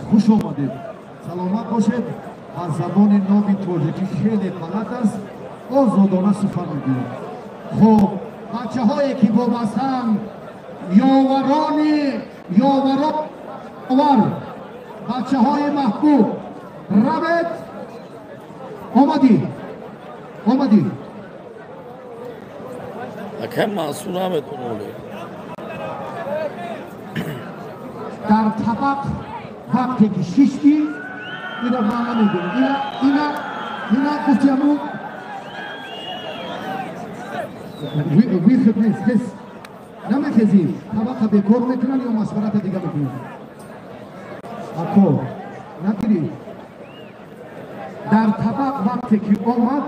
Хуш омадед, саломат бошед. Аз забони ноби тоҷикӣ хеле балад аст, озодона сухан мегӯяд. Хоб, бачаҳое ки вобастаанд, ёварони ёваровар, бачаҳои маҳбуб, равед. Омадӣ, омадӣ. Акай Мансур наметоноле. Дар табақ вақте ки шиштӣ, ина ман намедонам. Ина гуфти ҳамун выход нест, ҳес намехезӣ, табақа бекор мекунанд ё машварата дига мекунанд. Ако нагирӣ. Дар табақ вақте ки омад,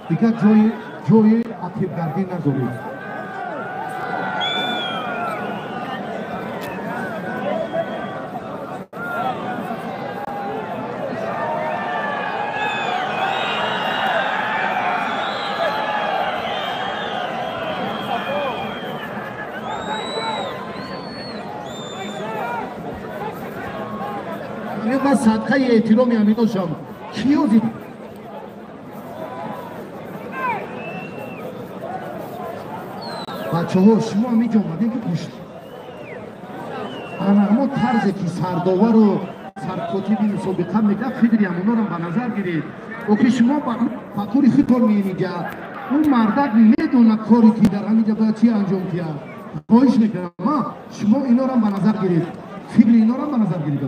дигар ҷои ақибгардӣ надорӣ. Ман садқаи эҳтироми аминошам. Киёзи бачаҳо, шумо ҳаминҷо омадем ки гӯшт. Ана ҳамон тарзе ки сардовару саркотиби мусобиқа мекард, фидри ҳамонорам ба назар гиред. Охи шумо ба кори худтон меиниҷа. Ӯ мардак медонад коре ки дар ҳамин ҷа бояд чӣ анҷом диҳад. Хоҳиш мекунам, шумо инорам ба назар гиред, фикри инорам ба назар гиред.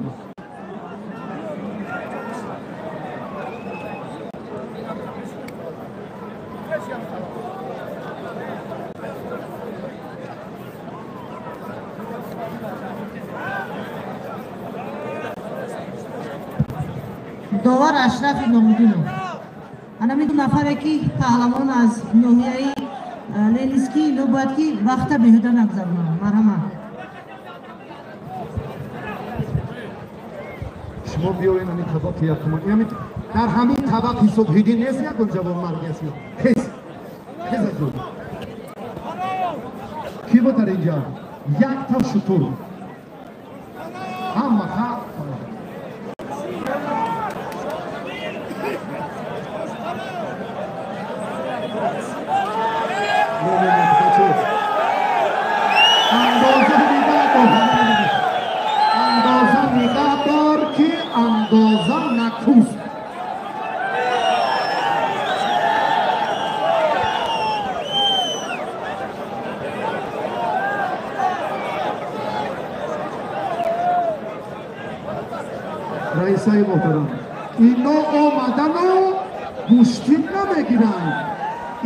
Довар Ашрафи Номудинов. Ана ду нафаре ки паҳлавон аз ноҳияи Ленинский, ино бояд ки вақта беҳуда нагузаронанд. Марҳамат. Шумо биёен ҳамин табақи якума. Дар ҳамин табақ ҳисобҳидӣ нест, ягон ҷавонмарди аст. Хез. Хез аз ҷо. Ки буд дар инҷа? Якта шутур. Ҳама андоза накуст. Раисаи муҳтарам, ино омадану гӯштин намегиранд,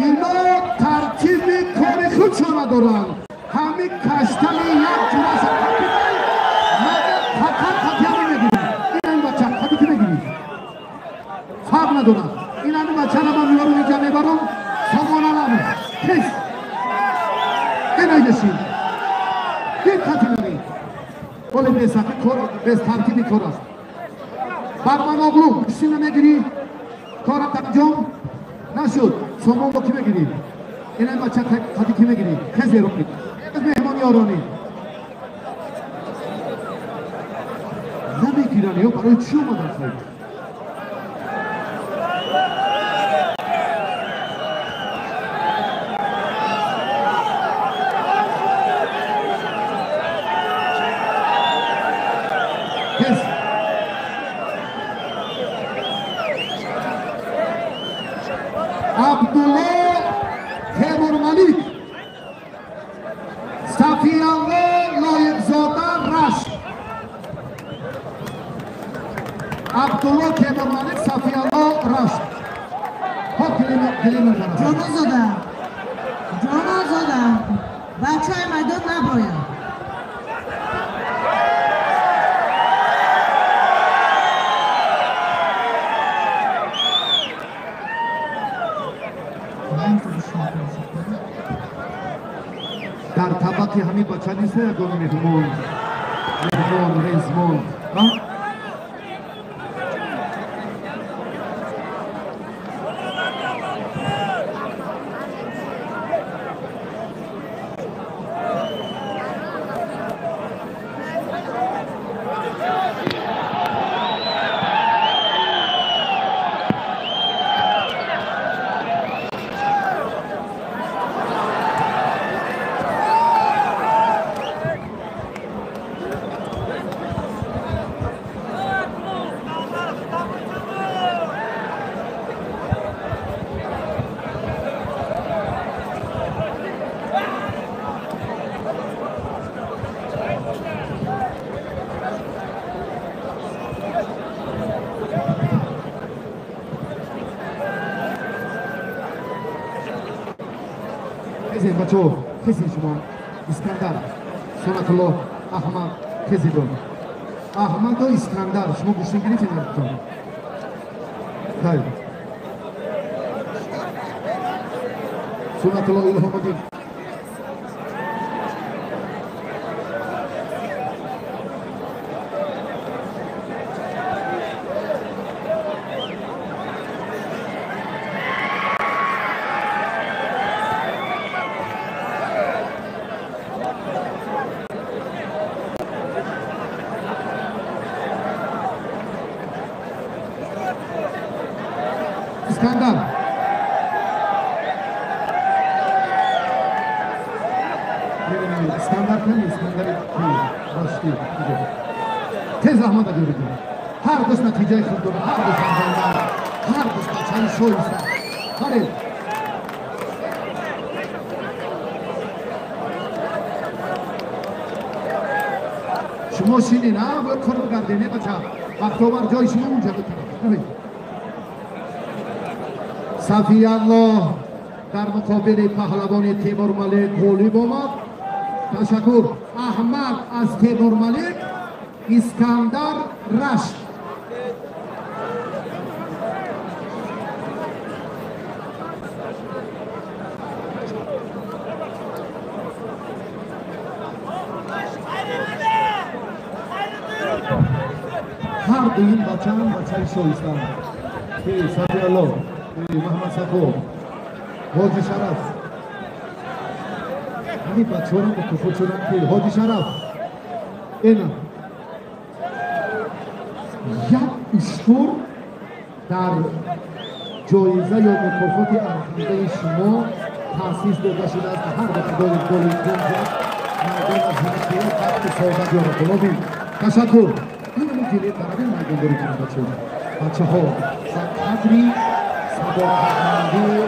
ино тартиби кори худшо надоранд. Ҳамин каштани як ҷураша фақат қатъиян мегиранд. Ин бача қати ки мегирӣ? Фарқ надорад. Ин ҳамин бачаро ман меорам инҷа мебарам, сомоналам. Хез. Ин айдашин. Ин қати нами. Оле бесақи кор, без тартиби кор аст. Барманоғлу гӯштин намегирӣ? Корат анҷом нашуд. Сомон бо ки мегирӣ? Ин ҳамин бача қати ки мегирӣ? Хез эронӣ. Меҳмони оронӣ. Намегиранд ё барои чӣ омадан хоҳед? Хез. Абдулло Темурмалик, Сафиялло Лоиқзода Рашт. Абдулло Темурмалик, Сафиялло Рашт. Хоб килимер барад. Ҷонозода, Ҷонозода, бачаи майдон наброяд. Дар табақи ҳамин бача нест ягон меҳмон, меҳмон, резмон. Хезем бачаҳо, хезем шумо. Искандар, Сунатулло, Аҳмад, хезидон. Аҳмаду Искандар, шумо гӯштин гирифтед ҳардутон? Хайр. Сунатулло Илҳомуддин. Искандар. Искандар кани? Искандари Рашти. Тез Аҳмада гирифт. Ҳар душ натиҷаи хуб дорад, ҳар душ анҷомдор, ҳар душ бачаи шоиста. Бале. Шумо шинин, а? Бояд кор бигардем, не бача. Бахтовар ҷои шумо унҷа битараф. Сафияллоҳ дар муқобили паҳлавони Темур Малик ғолиб омад. Ташаккур. Аҳмад аз Темур Малик, Искандар Рашт. Ҳар дуюм бачаам бачаи шоистанд. Сафияллоҳ, Маҳмад Сафо, Ҳоҷи Шараф. Ҳамин бачаҳоро мукофот шуданд ки Ҳоҷи Шараф ина як уштур дар ҷоиза ё мукофоти арзандаи шумо таъсис дода шудааст. Ҳар ду худои голи гунҷа майдон аз ҳамаи вақти соҳибат ёрақулоби. Ташаккур. Инро ҷилед баравем майдондорӣ кунем бачаҳо. Бачаҳо ба қадри садоқатмандии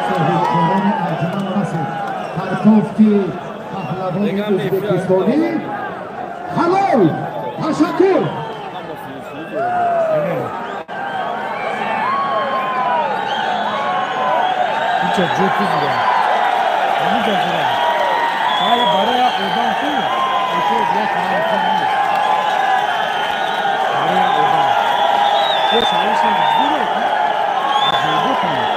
соҳибкорони арҷманд расед. Партофти паҳлавони ӯзбекистонӣ ҳалол. Ташаккур. Инҷа ҷо зира. Инҷа зира. Ҳая барои одам ку ото як мумкин нест. Барои одам. Шалишам зира. Аҷоиб кунед.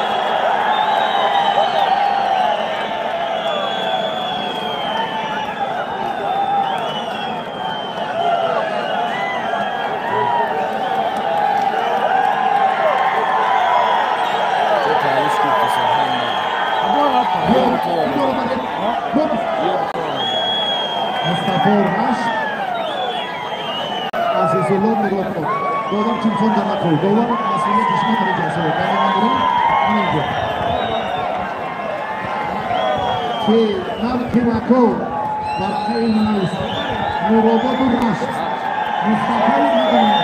Мустафо Рашт, Азизулло Муродов. Довар телефон накун. Довар масъулияти шумо дар инҷо аст. Инҷо. Ки Навкирако варқаи нест. Муродову Рашт. Мустафо надонам.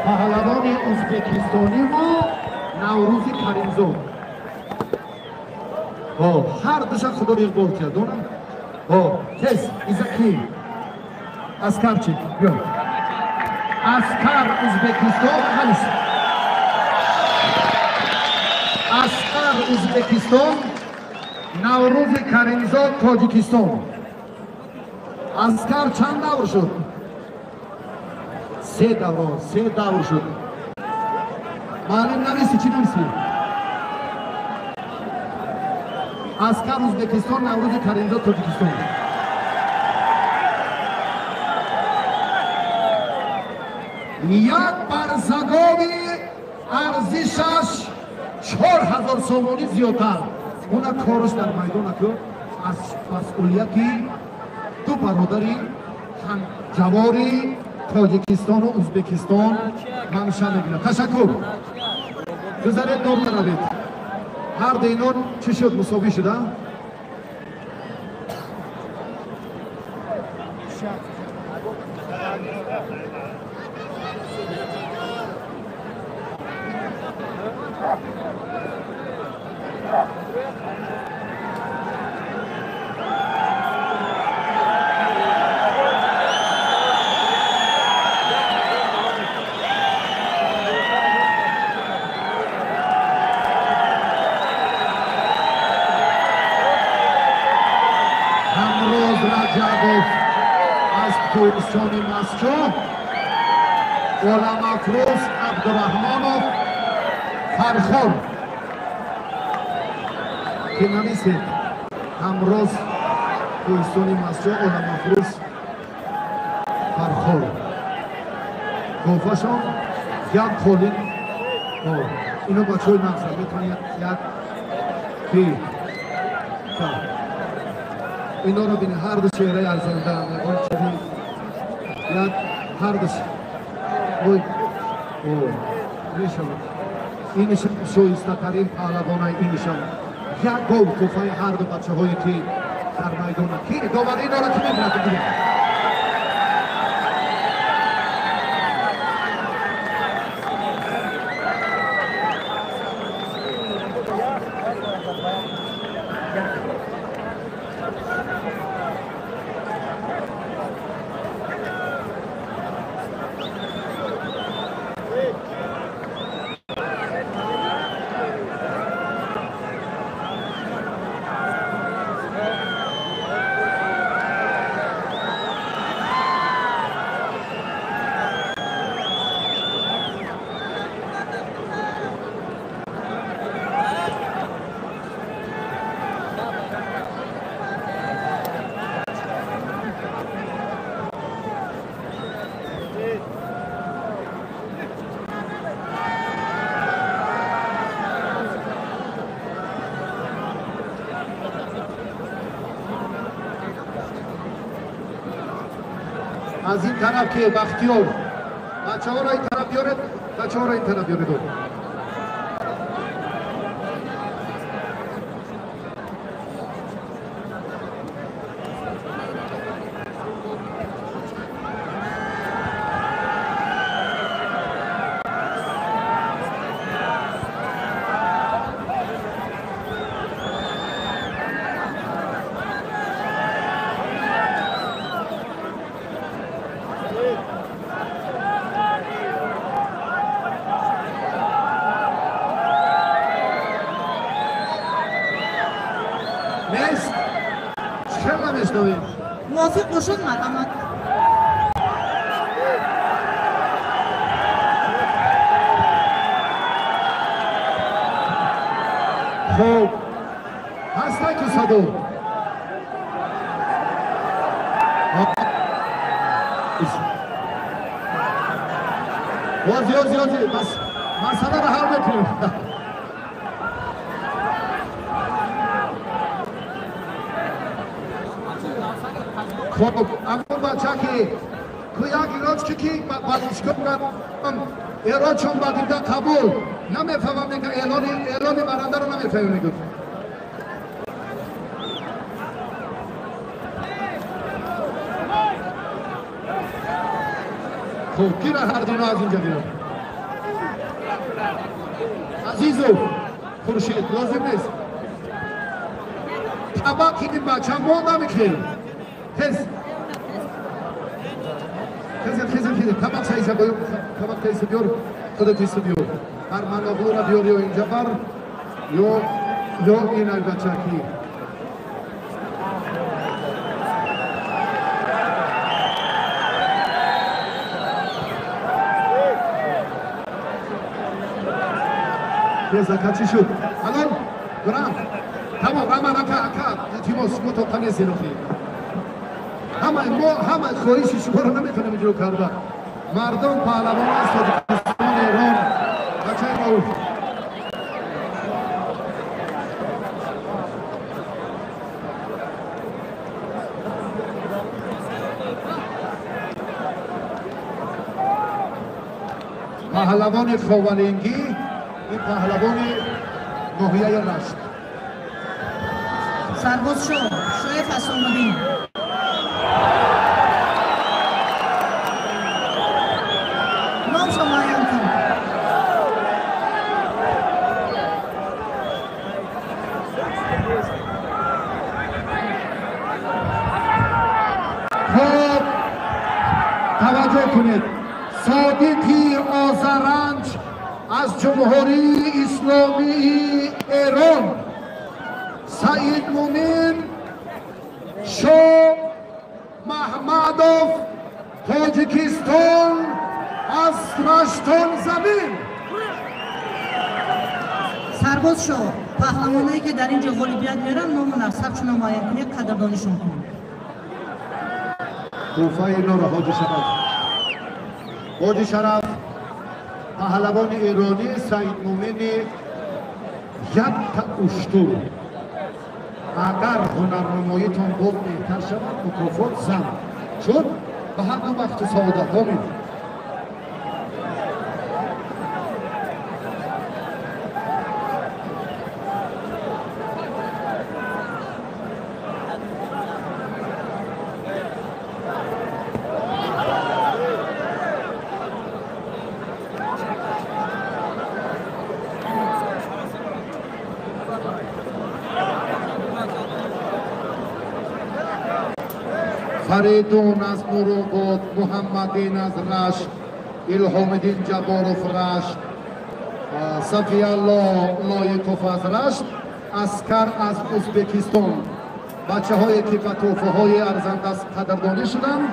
Паҳлавони ӯзбекистонӣ ва Наврӯзи Каримзод. Ҳар душа худо иқбол кард, донам? Тез, изаки. Аскарчик, биё. Аскар Ӯзбекистон, халис. Аскар Ӯзбекистон, Наврӯзи Каримзод Тоҷикистон. Аскар чанд давр шуд? Се давр, се давр шуд. Маълум нависи, чӣ нависи? Аскар Ӯзбекистон, Наврӯзи Каримзод Тоҷикистон. Як барзагови арзишаш 4000 сомонӣ зиёдтар. Она кораш дар майдон аку аз масъулияти ду бародари ҳамҷавори Тоҷикистону Ӯзбекистон манша мегирад. Ташаккур. Гузаред, дор наравед. Ҳар ду инон чӣ шуд? Мусовӣ шуда? Раҷабов аз Кӯҳистони Масчо, Оламафрӯз Абдураҳмонов Фархор. Ки нависед Ҳамроз Кӯҳистони Масчо, Оламафрӯз Фархор. Кофашон як қолин. Ино бачаҳои нақса метавонед як ки иноро бинед, ҳар ду чеҳраи арзанда як ҳар ду мешавад. Инишам шоистатарин паҳлавонаи инишам. Як гов туҳфаи ҳар ду бачаҳое ки дар Майдона ки доварӣ дора, ки мекунад? Бигиред. Аз ин тараф ки Бахтиёр, бачаҳоро ин тараф биёред, бачаҳоро ин тараф биёред. Нест, чӣ намешнавем? Мувофиқ бошад, марҳамат. Хуб, ҳастан ки садо. Ози, ози, ози, масъаларо ҳал мекунем. Хуб, аммо бача ки як ироҷ ки варзишкор эроҷ чун ба дида қабул намефаҳмам, мега эълони барандаро намефаҳмам, мегӯ. Хуб, кира ҳардуно аз инҷа биёр. Азизов Хуршед, лозим нест. Табақ ин бача мо намекунем. Тез, тез, тез, тез, табақ сайса биёр, табақ тайса биёр, худат иса биёр. Ҳар маноғлура биёр, ё инҷа бар, ё ин ай бача ки. Тез, ака, чӣ шуд? Алон, дорам. Тамом, раман, ака, ака, илтимос, мо тоқа нестем охи. Ҳама мо ҳама хоҳиши шуморо наметавонем иҷро карда. Мардон, паҳлавон аз Тоҷикистон, Эрон, бачаи Рауф. Паҳлавони Ховалингӣ, ин паҳлавони ноҳияи Рашт. Сарбоз шоҳ, Шоев Ҳасомуддин. Номшо муайян кун. Хуб, таваҷҷӯҳ кунед. Содиқи Озаранҷ аз Ҷумҳурии Исломии Эрон, Саид Мумин Шоҳ Маҳмадов, Тоҷикистон, аз Раштон замин. Сарбоз шоҳ, паҳлавоное ки дар ин ҷо ғолибият меоранд, ному насабшонро муайян кунед, қадрдонишон кунед. Тӯҳфаи инора Ҳоҷи Шараф. Ҳоҷи Шараф, паҳлавони эронӣ Саид Мумини, якта уштур. Агар ҳунарнамоитон боз беҳтар шавад, мукофот зам. Чун ба ҳар ду бахту саодат. Омин. Фаридун аз Нуробод, Муҳаммадин аз Рашт, Илҳомиддин Ҷабборов Рашт, Сафиялло Лоиқов аз Рашт, Аскар аз Ӯзбекистон. Бачаҳое ки ба тӯҳфаҳои арзанда қадрдонӣ шуданд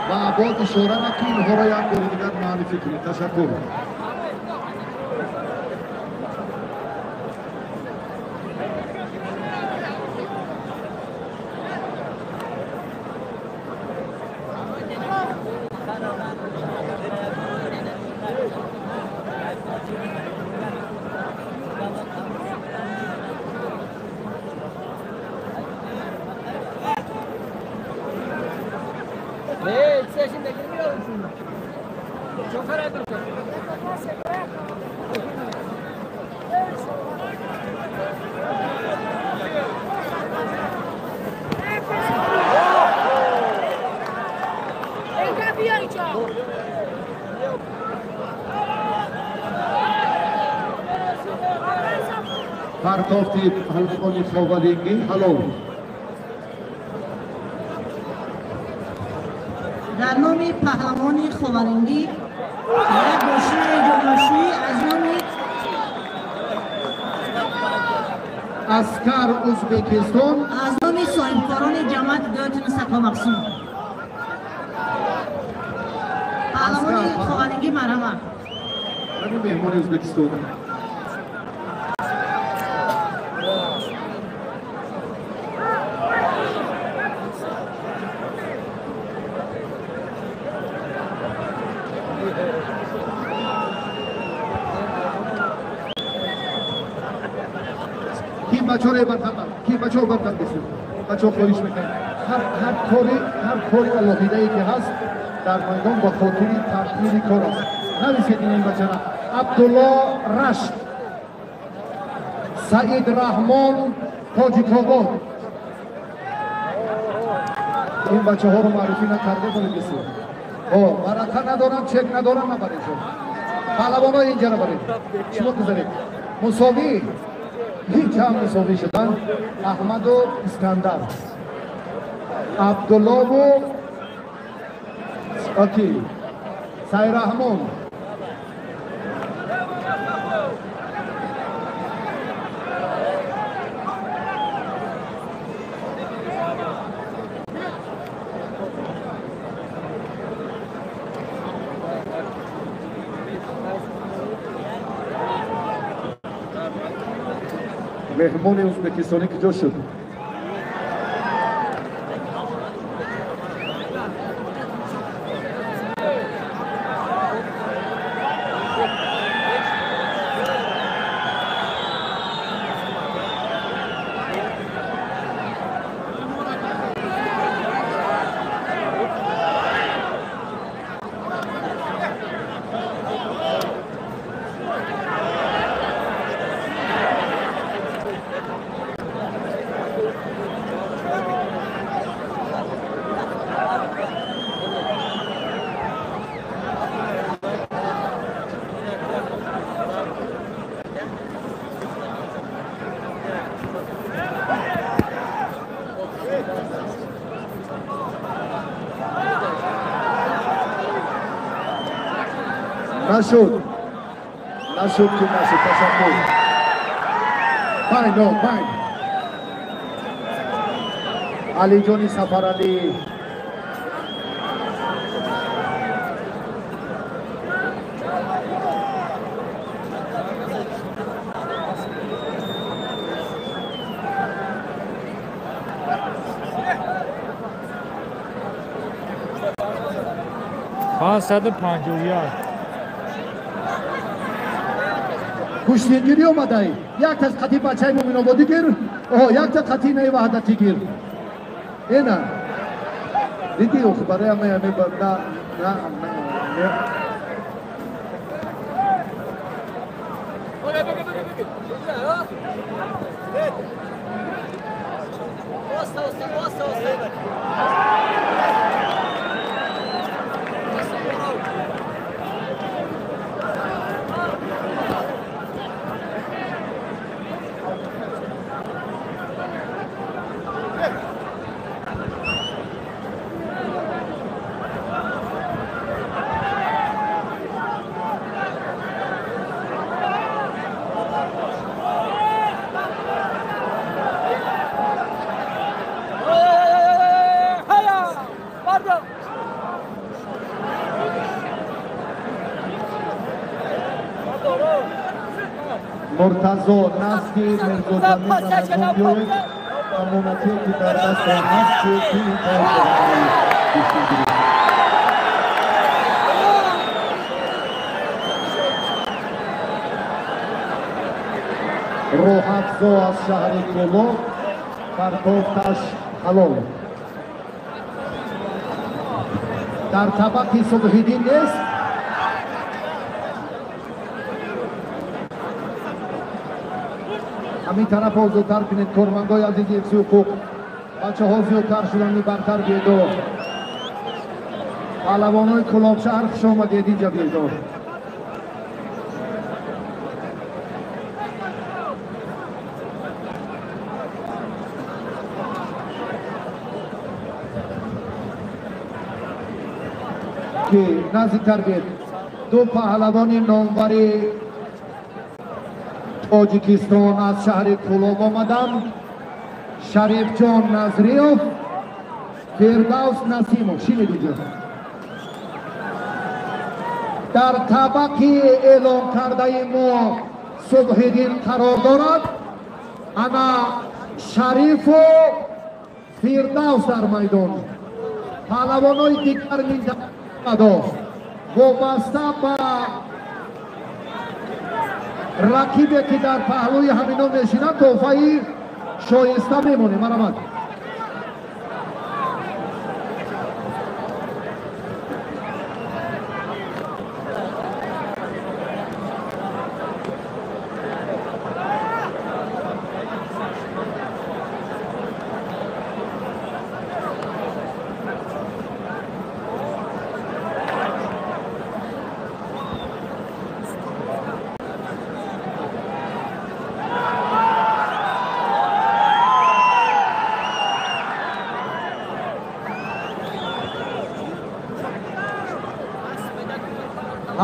ва боз ишора рафт, ки инҳоро як бори дигар муаррифӣ кунед. Ташаккур. Партофти паҳлавони Ховалингӣ ҳалол. Дар номи паҳлавони Ховалингӣ як бошинаи ҷомашӯӣ аз номи Аскар Ӯзбекистон, аз номи соҳибкорони ҷамоати деҳоти Нусратулло Мақсум. Паҳлавони Ховалингӣ марҳамат. Меҳмони Ӯзбекистон. Бачаҳоро бартар, ки бачаҳо бартар бисёр. Бачаҳо хоҳиш мекунем. Ҳар кори алоҳидае ки ҳаст дар майдон ба хотири тартиби кор аст. Нависед ин бачара. Абдулло Рашт, Саид Раҳмон Тоҷикобод. Ин бачаҳоро муаррифӣ накарда бояд бисёр. Варақа надорам, чек надорам, набаред. Паҳлавонҳо инҷа набаред. Шумо гузаред. Мусовӣ ҳеҷ ҳам мусовӣ шуданд. Аҳмаду Искандар, Абдуллову Оки, Сайраҳмон. Меҳмони ӯзбекистонӣ куҷо шуд? Нашуд. Нашуд ки нашуд. Ташаккур. Панҷ, но, панҷ. Алиҷони Сафаралӣ. 551. Гӯштингирӣ омадай. Як аз қатӣ бачаи Муминободӣ гир, оҳо, якта қатӣ наи Ваҳдатӣ гир. Ена. Дидӣ охи барои ҳамаи ҳаме на на на. Муртазо назди Мирзоҷамил Рамазон биёед. Амонатие ки дар даст ҳаст, ки ин кор. Роҳафзо аз шаҳри Кӯлоб, партофташ ҳалол. Дар табақи Субҳиддин нест. Ҳамин тараф зудтар кунед, кормандои азизи ҳифзи ҳуқуқ. Бачаҳо зиёдтар шуданд, бартар биедо. Паҳлавонои Кӯлобшаҳр, хуш омадед, инҷа биедо. Ки наздиктар биед. Ду паҳлавони номвари Тоҷикистон аз шаҳри Кӯлоб омаданд. Шарифҷон Назриёв, Фирдавс Насимов. Шинед инҷо. Дар табақи эълон кардаи мо Субҳиддин қарор дорад. Ана Шарифу Фирдавс дар майдон. Паҳлавонои дигар минтақадо вобаста ба рақибе ки дар паҳлӯи ҳамино мешинад, тӯҳфаи шоиста мемонем. Марамад.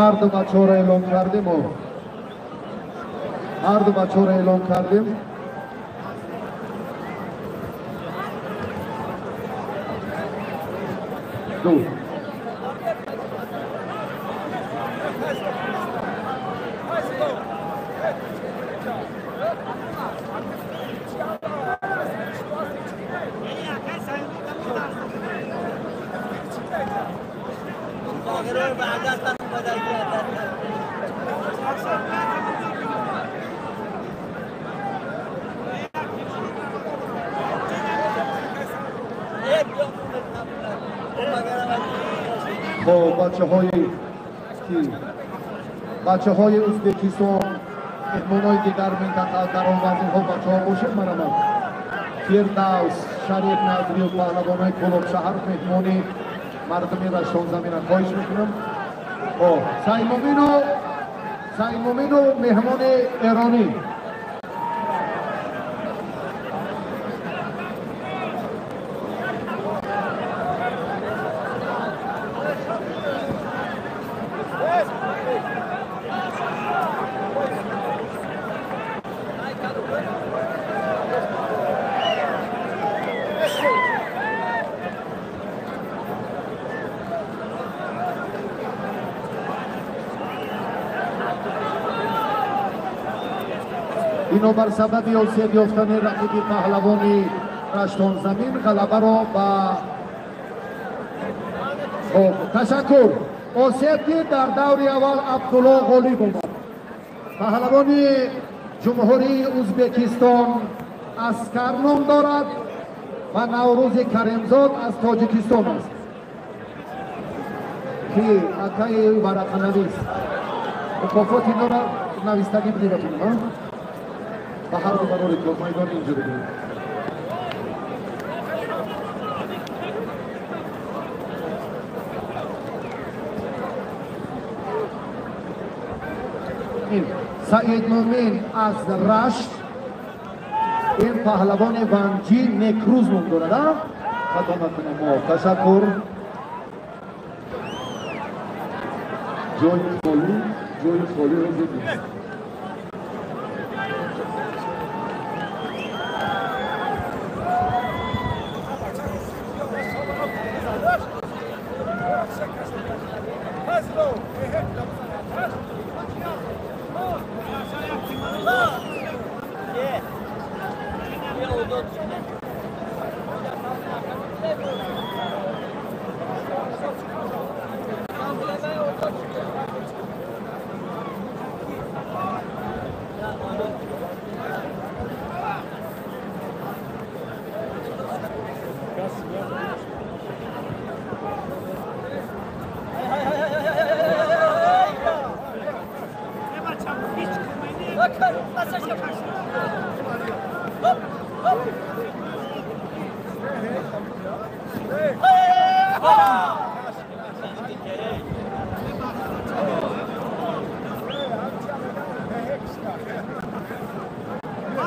Ҳар ду бачаҳоро эълон кардем. Ҳар ду бачаҳоро эълон кардем. Ду. Хоб, бачаҳои Ӯзбекистон, меҳмонои дигар минтақа дар он вазнҳо бачаҳо бошед, марамад. Фирдавс, Шариф Назриев, паҳлавонои Кӯлобшаҳр, меҳмони мардуми Раштонзамина, хоҳиш мекунам. Хоб, Саймумину меҳмони эронӣ. Бинобар сабаби осеб ёфтани рақиби паҳлавони Раштонзамин ғалабаро ба хоб, ташаккур. Осеб дид, дар даври аввал Абдулло ғолиб омад. Паҳлавони Ҷумҳурии Ӯзбекистон Аскар ном дорад ва Наврӯзи Каримзод аз Тоҷикистон аст, ки акаи варақанавис мукофоти инора навистагӣ бидиҳем. Ба ҳар ду барори майдон инҷо бибинед. Саид Мумин аз Рашт, ин паҳлавони ванҷӣ Некрӯз ном дорад. Хато накунем. Ташаккур. Ҷои холӣ, ҷои холӣ ҳозир нест.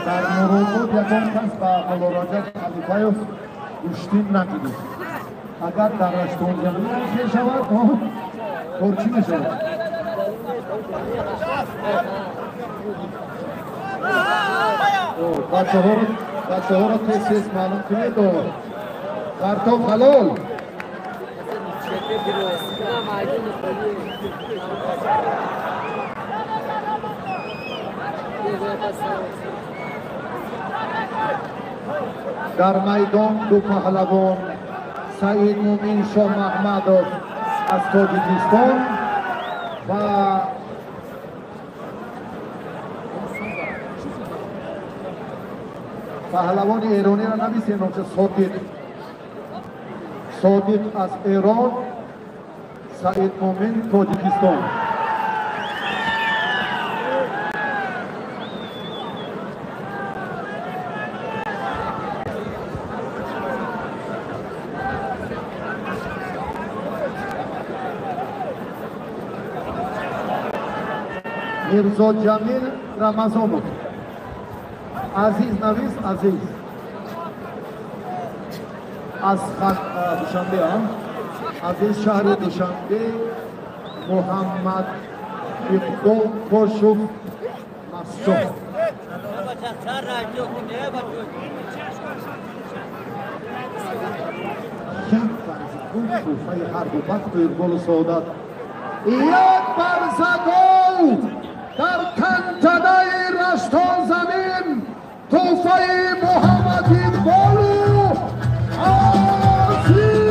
Дар Нуробод ягон кас ба Муллораҷаб Халифаев гӯштин нагирифт. Агар дар Раштонзамин мешавад, кор чӣ мешавад? Бачаҳоро тез-тез маълум кунед. Картоф ҳалол. Дар майдон ду паҳлавон Саид Мумин Шоҳмаҳмадов аз Тоҷикистон ва паҳлавони эрониро нависем, номша Содиқ. Содиқ аз Эрон, Саид Мумин Тоҷикистон. Мирзо Ҷамил Рамазонов. Азиз навис, Азиз. Аз Душанбе, Азиз шаҳри Душанбе, Муҳаммад Иқбол Кошув Масчов. Як барзагол тӯҳфаи ҳарду бахту иқболу саодат. Як барзагол дар тантанаи Раштонзамин тӯҳфаи Муҳаммад Иқболу Азиз.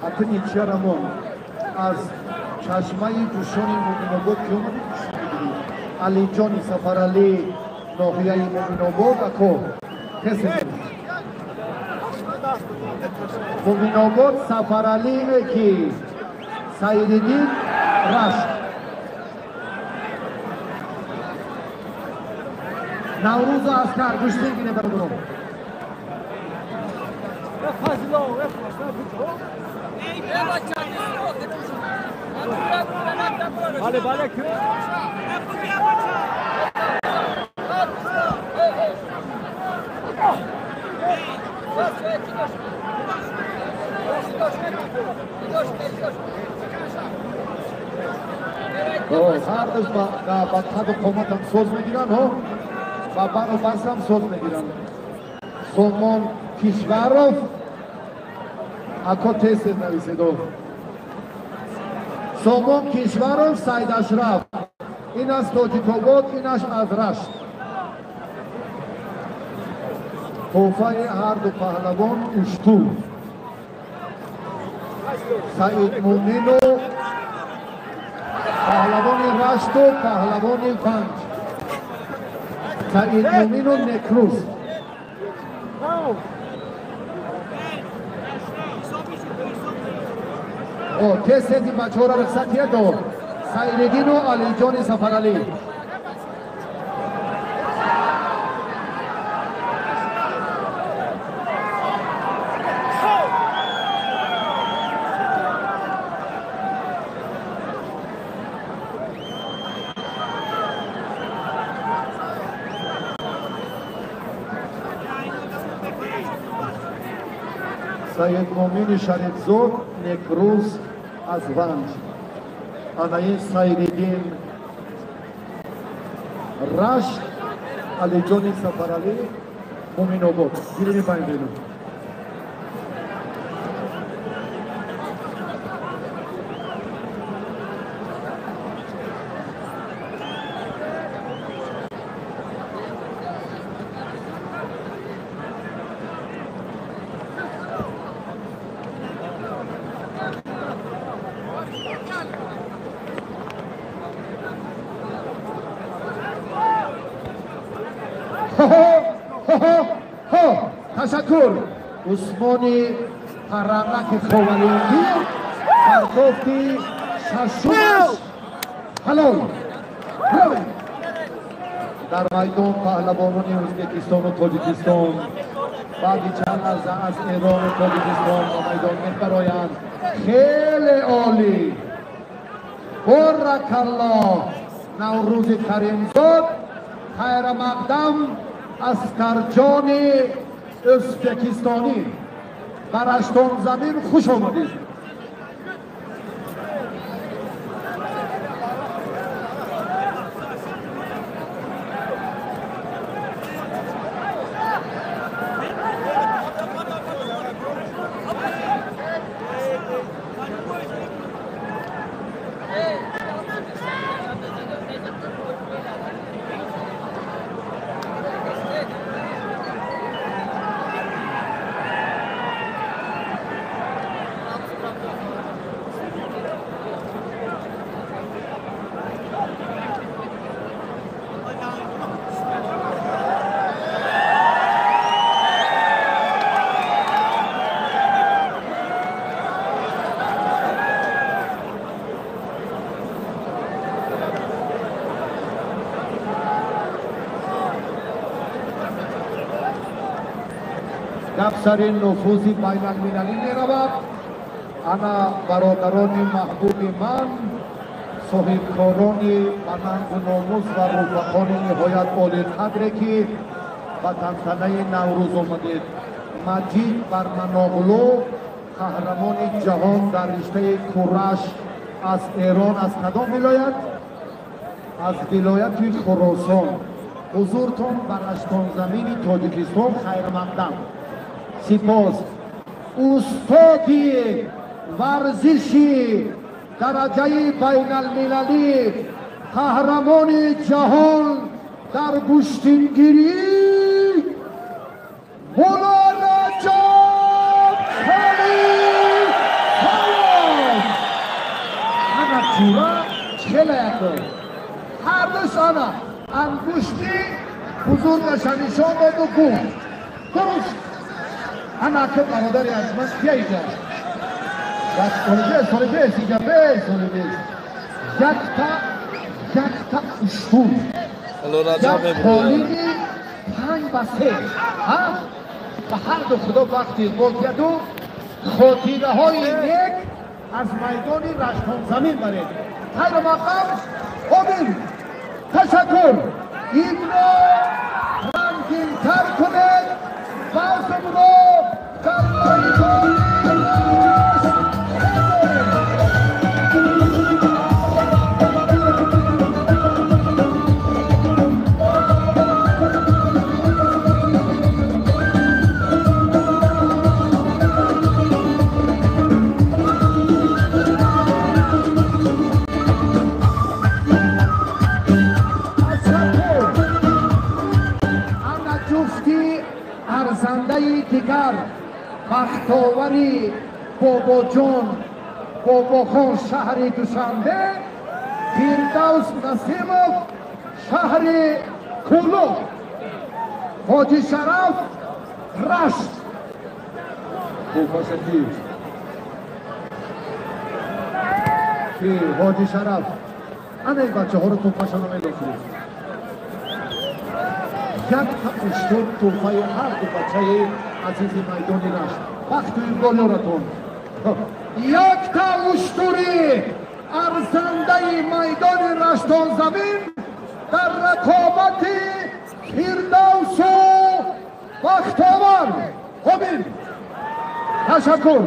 Ҳатми чарамон аз чашмаи ҷӯшони Муминобод ки омади гӯш мегирид. Алиҷони Сафаралӣ, ноҳияи Муминобод, ако касе Муминобод Сафаралӣ ки Саидиддин Рашт. Наврӯзу Аскар гӯштин гире бародарон. Бале, бале, ки? Ҳардуш ба қаду қоматам соз мегиранд, ба бару басам соз мегиранд. Сомон Кишваров, ако тез-тез нависедо. Сомон Кишваров, Саид Ашраф. Ин аз Тоҷикобод, инаш аз Рашт. Тӯҳфаи ҳарду паҳлавон уштур. Саид Мумину паҳлавони Рашту паҳлавони Ванҷ. Саид Мумину Некрӯз. Тез-тези бачаҳоро рухсат дод. Сайриддину Алиҷони Сафаралӣ. Саид Мумини Шарифзод, Некрӯз аз Ванҷ. Ана ин Сайриддин Рашт, Алиҷони Сафаралӣ, Муминобод. Гирими панҷ. Ташаккур. Усмони Паранаки Ховалингӣ пардохти шашумаш ҳалол. Дар майдон паҳлавонони Ӯзбекистону Тоҷикистон баъди чанд лаҳза аз Эрону Тоҷикистон ба майдон мебароянд. Хеле олӣ. Боракаллоҳ. Наврӯзи Каримзод хайрамақдам Аскарҷони Ӯзбекистонӣ ба Раштонзамин хуш омадед. Гап сари нуфузи байналмилалӣ меравад. Ана бародарони маҳбуби ман, соҳибкорони ба нангу номус ва руфақони ниҳоят олиқадре, ки ба тантанаи Наврӯз омадед. Маҷид Барманоғлу, қаҳрамони ҷаҳон дар риштаи кураш аз Эрон, аз кадом вилоят? Аз вилояти Хуросон. Ҳузуртон ба Раштонзамини Тоҷикистон хайрмақдам. Сипос. Устоди варзиши дараҷаи байналмилалӣ, қаҳрамони ҷаҳон дар гӯштингирӣ Мулло Раҷаб Халифаев. Ана чура хеле яко ҳардуш ана ангушти бузургаша нишон доду гуфт дуруст. Ана ки бародари азман кия иҷа соли бес иҷа бес соли бес якта уштур, як қолини 5-3 ба ҳарду худо вақти иқбол диҳаду хотираҳои нек аз майдони Раштонзамин баред. Хайру мақам омин. Ташаккур. Инро рангинтар кунед, базмро дар майдони Рашт. Арзандаи дигар бахтовари Бобоҷон Бобохон, шаҳри Душанбе, Фирдавс Насимов, шаҳри Кӯлоб, Ҳоҷи Шараф, Рашт. Тӯҳфаша ки Ҳоҷи Шараф ана ин бачаҳоро тӯҳфашонро медохӯред. Якта уштур тӯҳфаи ҳарду бачаи азизи майдони Рашт. Бахту иқбол ёратон. Якта уштури арзандаи майдони Раштонзамин дар рақобати Фирдавсу Бахтовар. Омин. Ташаккур.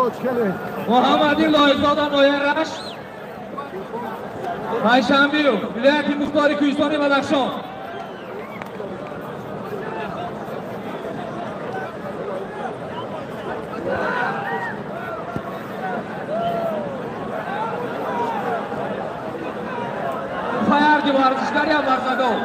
Муҳаммадин Лоиқзода ноҳияи Рашт, Пайшанбиев, вилояти мухтори Кӯҳистони Бадахшон. Фаярди варзишгари варзагов.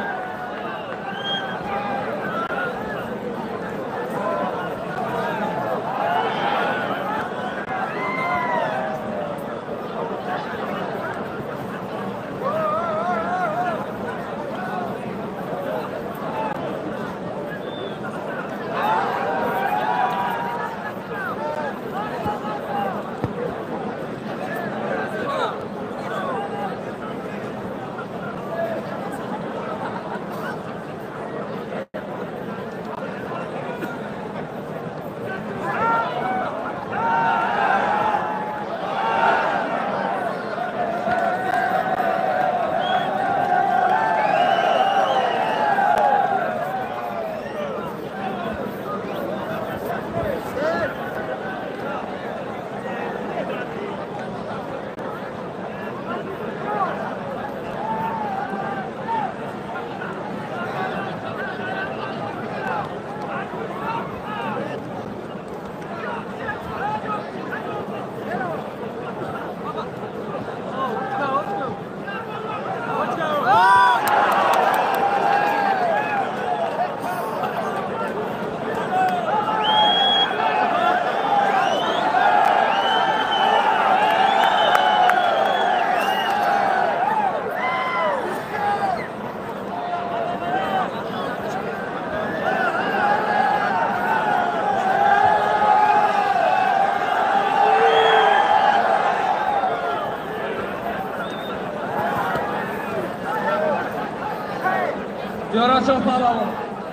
Ҷорашон Паҳлавон,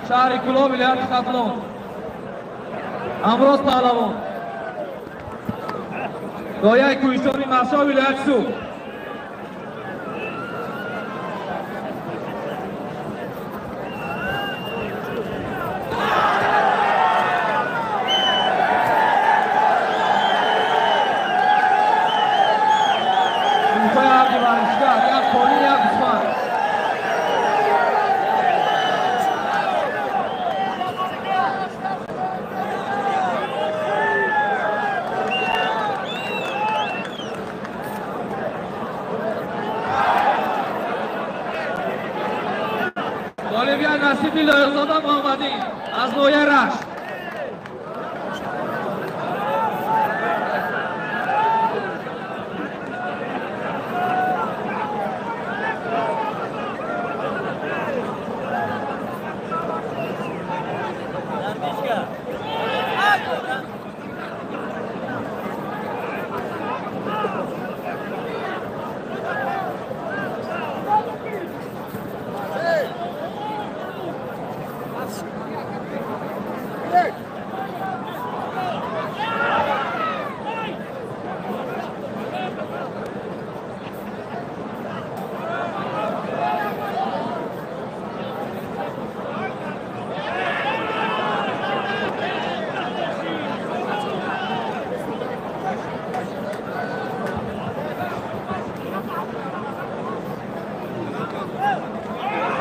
шаҳри Кӯлоб, вилояти Хатлон. Амроз Паҳлавон, ноҳияи Кӯҳистони Махшо, вилояти Суғд. Тӯҳфаи ҳарди варзишгар, як қолин, як гӯсфанд. Ғолибият насиби Лоиқзода Муҳаммадин аз ноҳияи Рашт.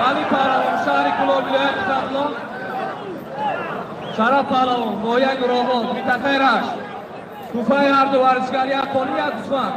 Али Паҳлавон, шаҳри Кӯлоб, вилояти Хатлон. Шараф Паҳлавон, ноҳияи Нуробод, минтақаи Рашт. Тӯҳфаи ҳарду варзишгар, як қолин, як гӯсфанд.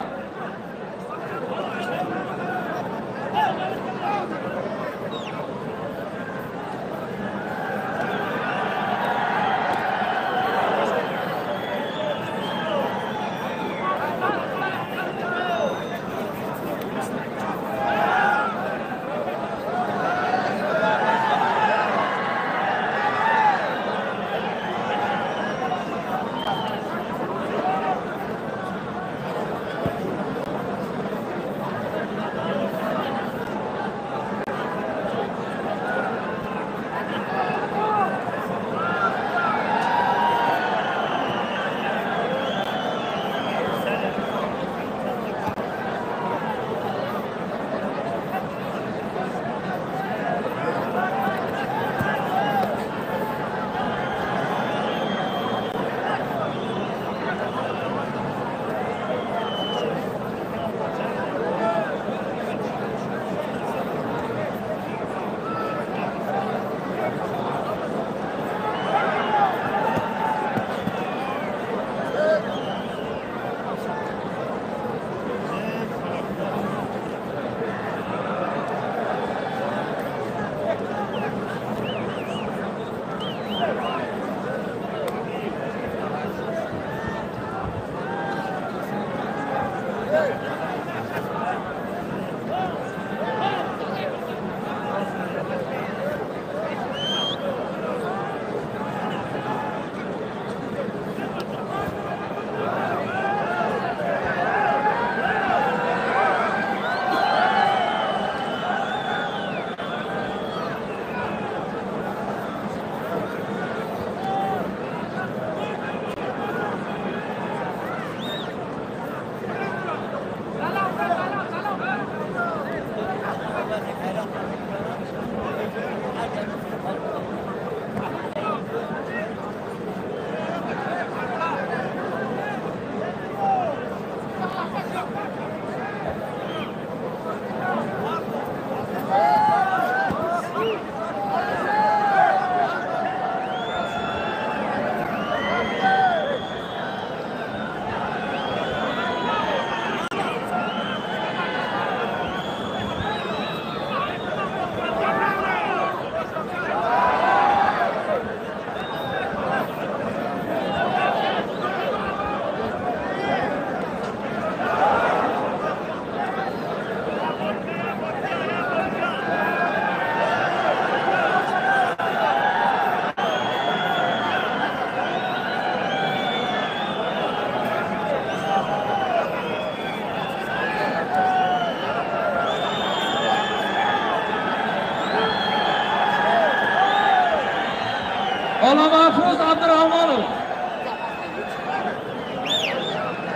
Оламафрӯз Абдураҳмонов,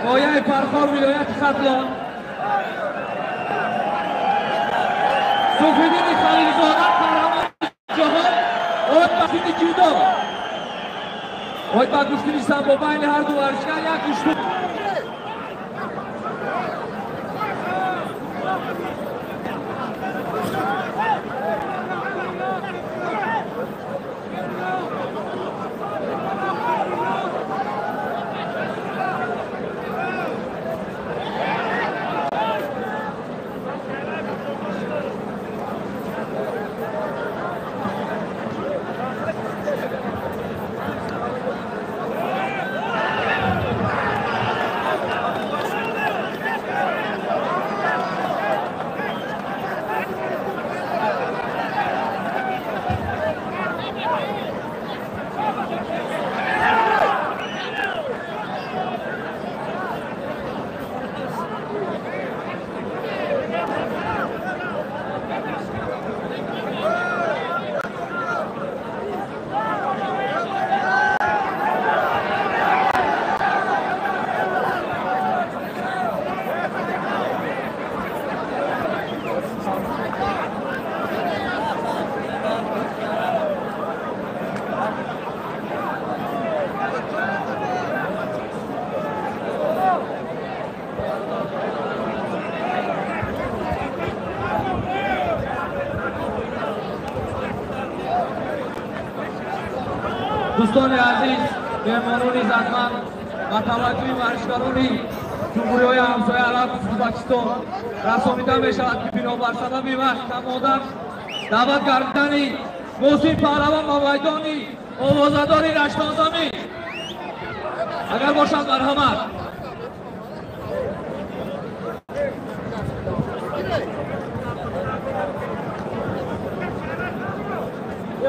ноҳияи Фархор, вилояти Хатлон. Суфиддини Халилзода, қаҳрамони ҷаҳон оид ба гӯштини ҷудо, оид ба гӯштини самбо. Байни ҳар ду варзишгар як гӯштин. Дӯстони азиз, меҳмонони иззатманд, ба таваҷҷӯҳи варзишгарони ҷумҳуриҳои ҳамсоя Араб Ӯзбекистон расонида мешавад, ки бинобар сабаби вақт камодан даъват гардидани Муҳсин Паҳлавон ба майдони овозадори Раштонзамин агар бошад, марҳамат.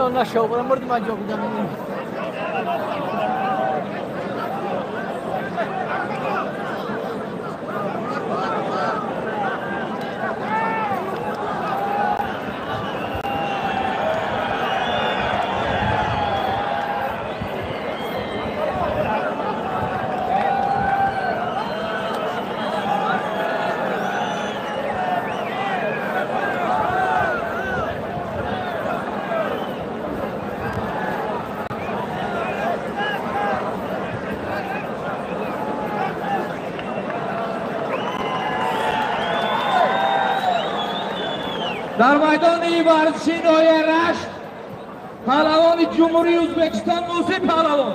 Ё нашо, мурди ман ҷо будам. Дар майдони варзиши ноҳияи Рашт паҳлавони Ҷумҳурии Ӯзбекистон Муҳсин Паҳлавон.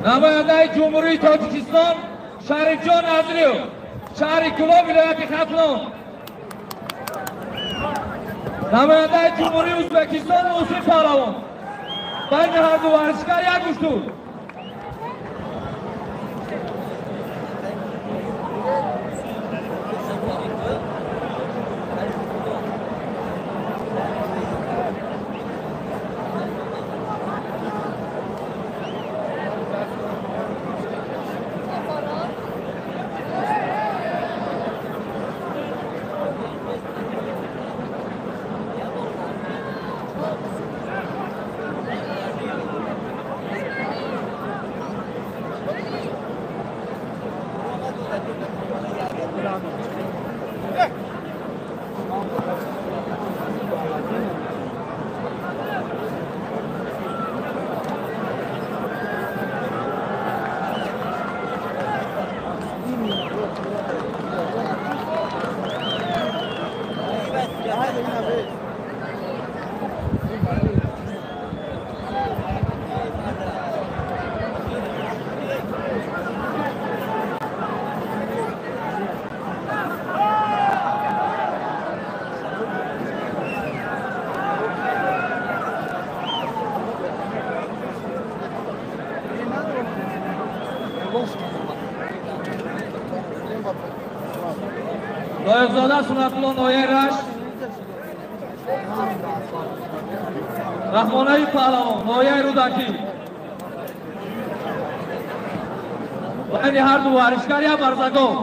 Намояндаи Ҷумҳурии Тоҷикистон Шарифҷон Назриев, шаҳри Кӯлоб, вилояти Хатлон. Намояндаи Ҷумҳурии Ӯзбекистон Муҳсин Паҳлавон. Байни ҳар ду варзишгар як муштур. Лоиқзода Сунатулло, ноҳияи Рашт. Раҳмонаи Паҳлавон, ноҳияи Рӯдакӣ. Байни ҳар ду варзишгар як барзагов.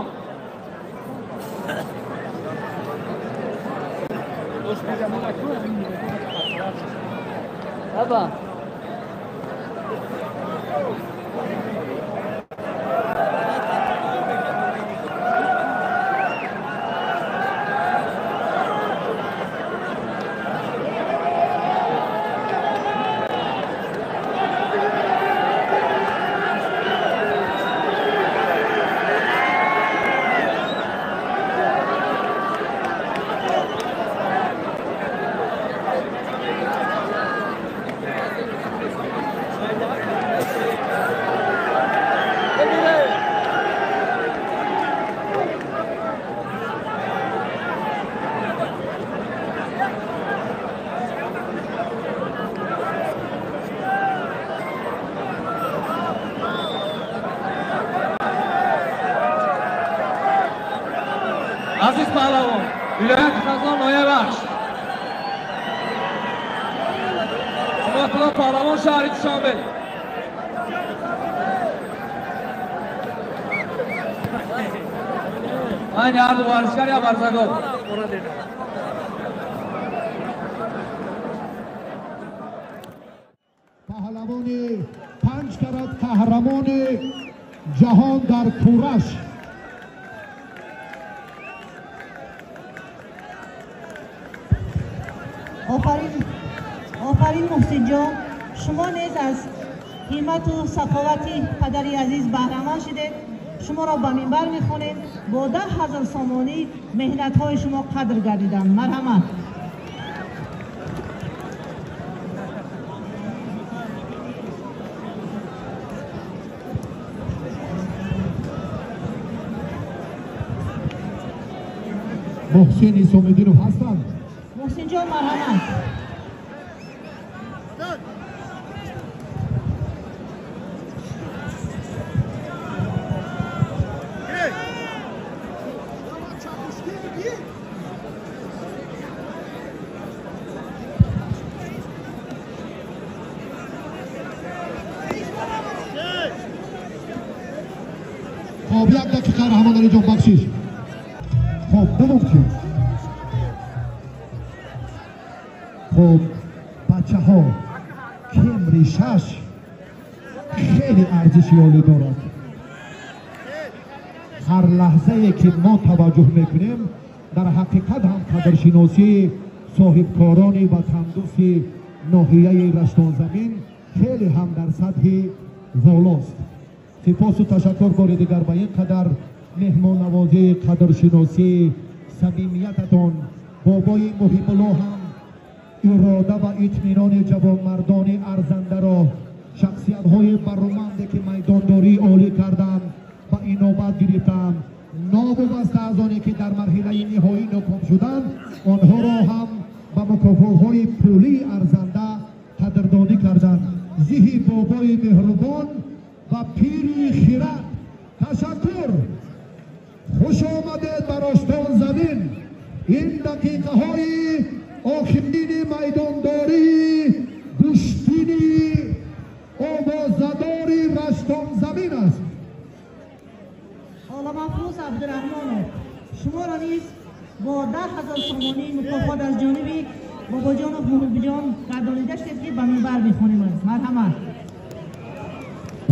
Азиз Паҳлавон, вилояти Хатлон, ноҳияи Вахш. Сунатулло Паҳлавон, шаҳри Душанбе. Байни ҳар ду варзишгар як барзагов. Паҳлавони панҷ карат қаҳрамони ҷаҳон дар кураш. Офарин, офарин Муҳсинҷон, шумо низ аз ҳиммату саховати падари азиз баҳраманд шудед. Шуморо ба минбар мехонем. Бо 10 000 сомонӣ меҳнатҳои шумо қадр гардиданд. Марҳамат. Муҳсин Исомиддинов ҳастанд. Муҳсинҷон, марҳамат. Хоб, як дақиқа, Раҳмоналиҷон, бахшиш. Хоб, давом кун. Хоб, бачаҳо, кемри шаш хеле арзиши олӣ дорад. Ҳар лаҳзае ки мо таваҷҷӯҳ мекунем, дар ҳақиқат ҳам қадршиносии соҳибкорони ватандӯсти ноҳияи Раштонзамин хеле ҳам дар сатҳи волост. Сипосу ташаккур бори дигар ба ин қадар меҳмоннавозӣ, қадршиносӣ, самимиятатон. Бобои Муҳибулло ҳам ирода ва итминони ҷавонмардони арзандаро Шахсиятҳои бароманде ки майдондории олӣ карданд ба инобат гирифтанд. Новобаста аз оне ки дар марҳилаи ниҳоӣ ноком шуданд, онҳоро ҳам ба мукофотҳои пулии арзанда қадрдонӣ карданд. Зиҳи бобои меҳрубон ва пири хирад. Ташаккур. Хуш омадед ба Раштонзамин. Ин дақиқаҳои охирини майдондории гӯштини овозадори Раштонзамин аст. Оламафрӯз Абдураҳмонов, шуморо низ бо 10 000 сомонӣ мукофот аз ҷониби Бобоҷонов Муҳибҷон гардонида шудед, ки ба минбар мехонем. Марҳамат.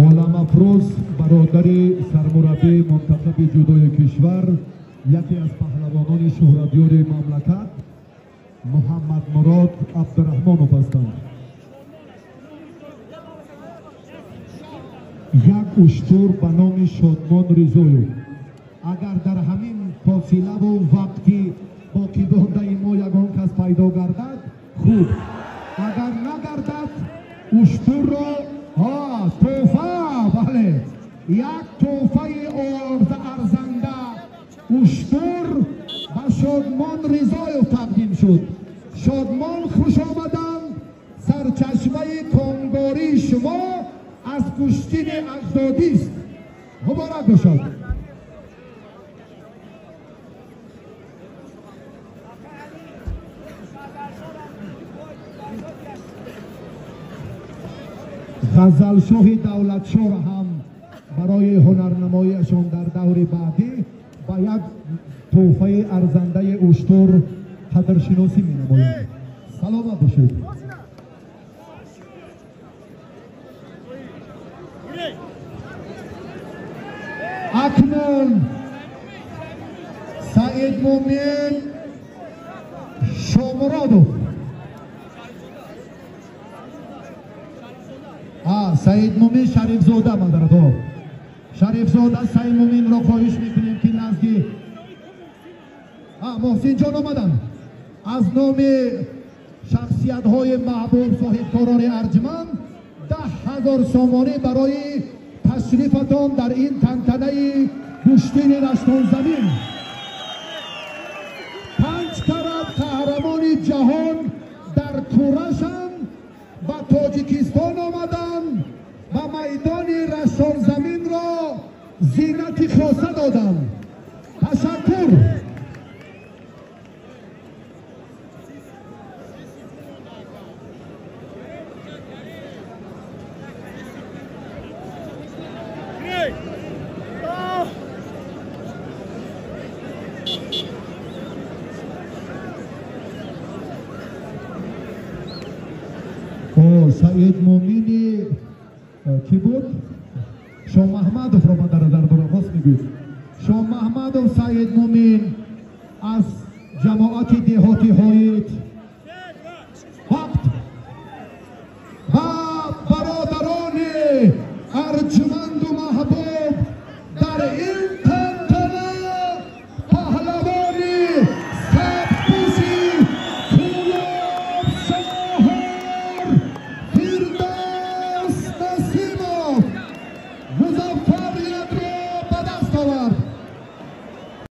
Оламафрӯз, бародари сармураббии мунтахаби ҷудои кишвар, яке аз паҳлавонони шӯҳратёри мамлакат Муҳаммадмурод Абдураҳмонов ҳастанд. Як уштур ба номи Шодмон Ризоев. Агар дар ҳамин фосилаву вақти боқимондаи мо ягон кас пайдо гардад, хуб, агар нагардад, уштурро тӯҳфа, бале, як тӯҳфаи арзанда, уштур ба Шодмон Ризоев тақдим шуд. Шодмон, хуш омаданд. Сарчашмаи конгории шумо аз гӯштини аҷдодист. Муборак бошад. Ғазалшоҳи Давлатшоҳро ҳам барои ҳунарнамоиашон дар даври баъдӣ ба як тӯҳфаи арзандаи уштур қадршиносӣ менамоянд. Саломат бошед. Акнун Саидмумин Шомуродов, Саидмумин Шарифзода, мадарадо, Шарифзода Саидмуминро хоҳиш мекунем, ки назди Муҳсинҷон омаданд. Аз номи шахсиятҳои маҳбуб, соҳибкорони арҷманд, 10 000 сомонӣ барои ташрифатон дар ин тантанаи гӯштини Раштонзамин. Панҷ карат қаҳрамони ҷаҳон дар курашанд, ба Тоҷикистон омаданд ва майдони Раштонзаминро зинати хоса доданд. Ташаккур. Саид Мумини кӣ буд? Шоҳмаҳмадовро ман дар назар дорам, рост мегӯед. Шоҳмаҳмадов Саид Мумин аз ҷамоати деҳотиҳои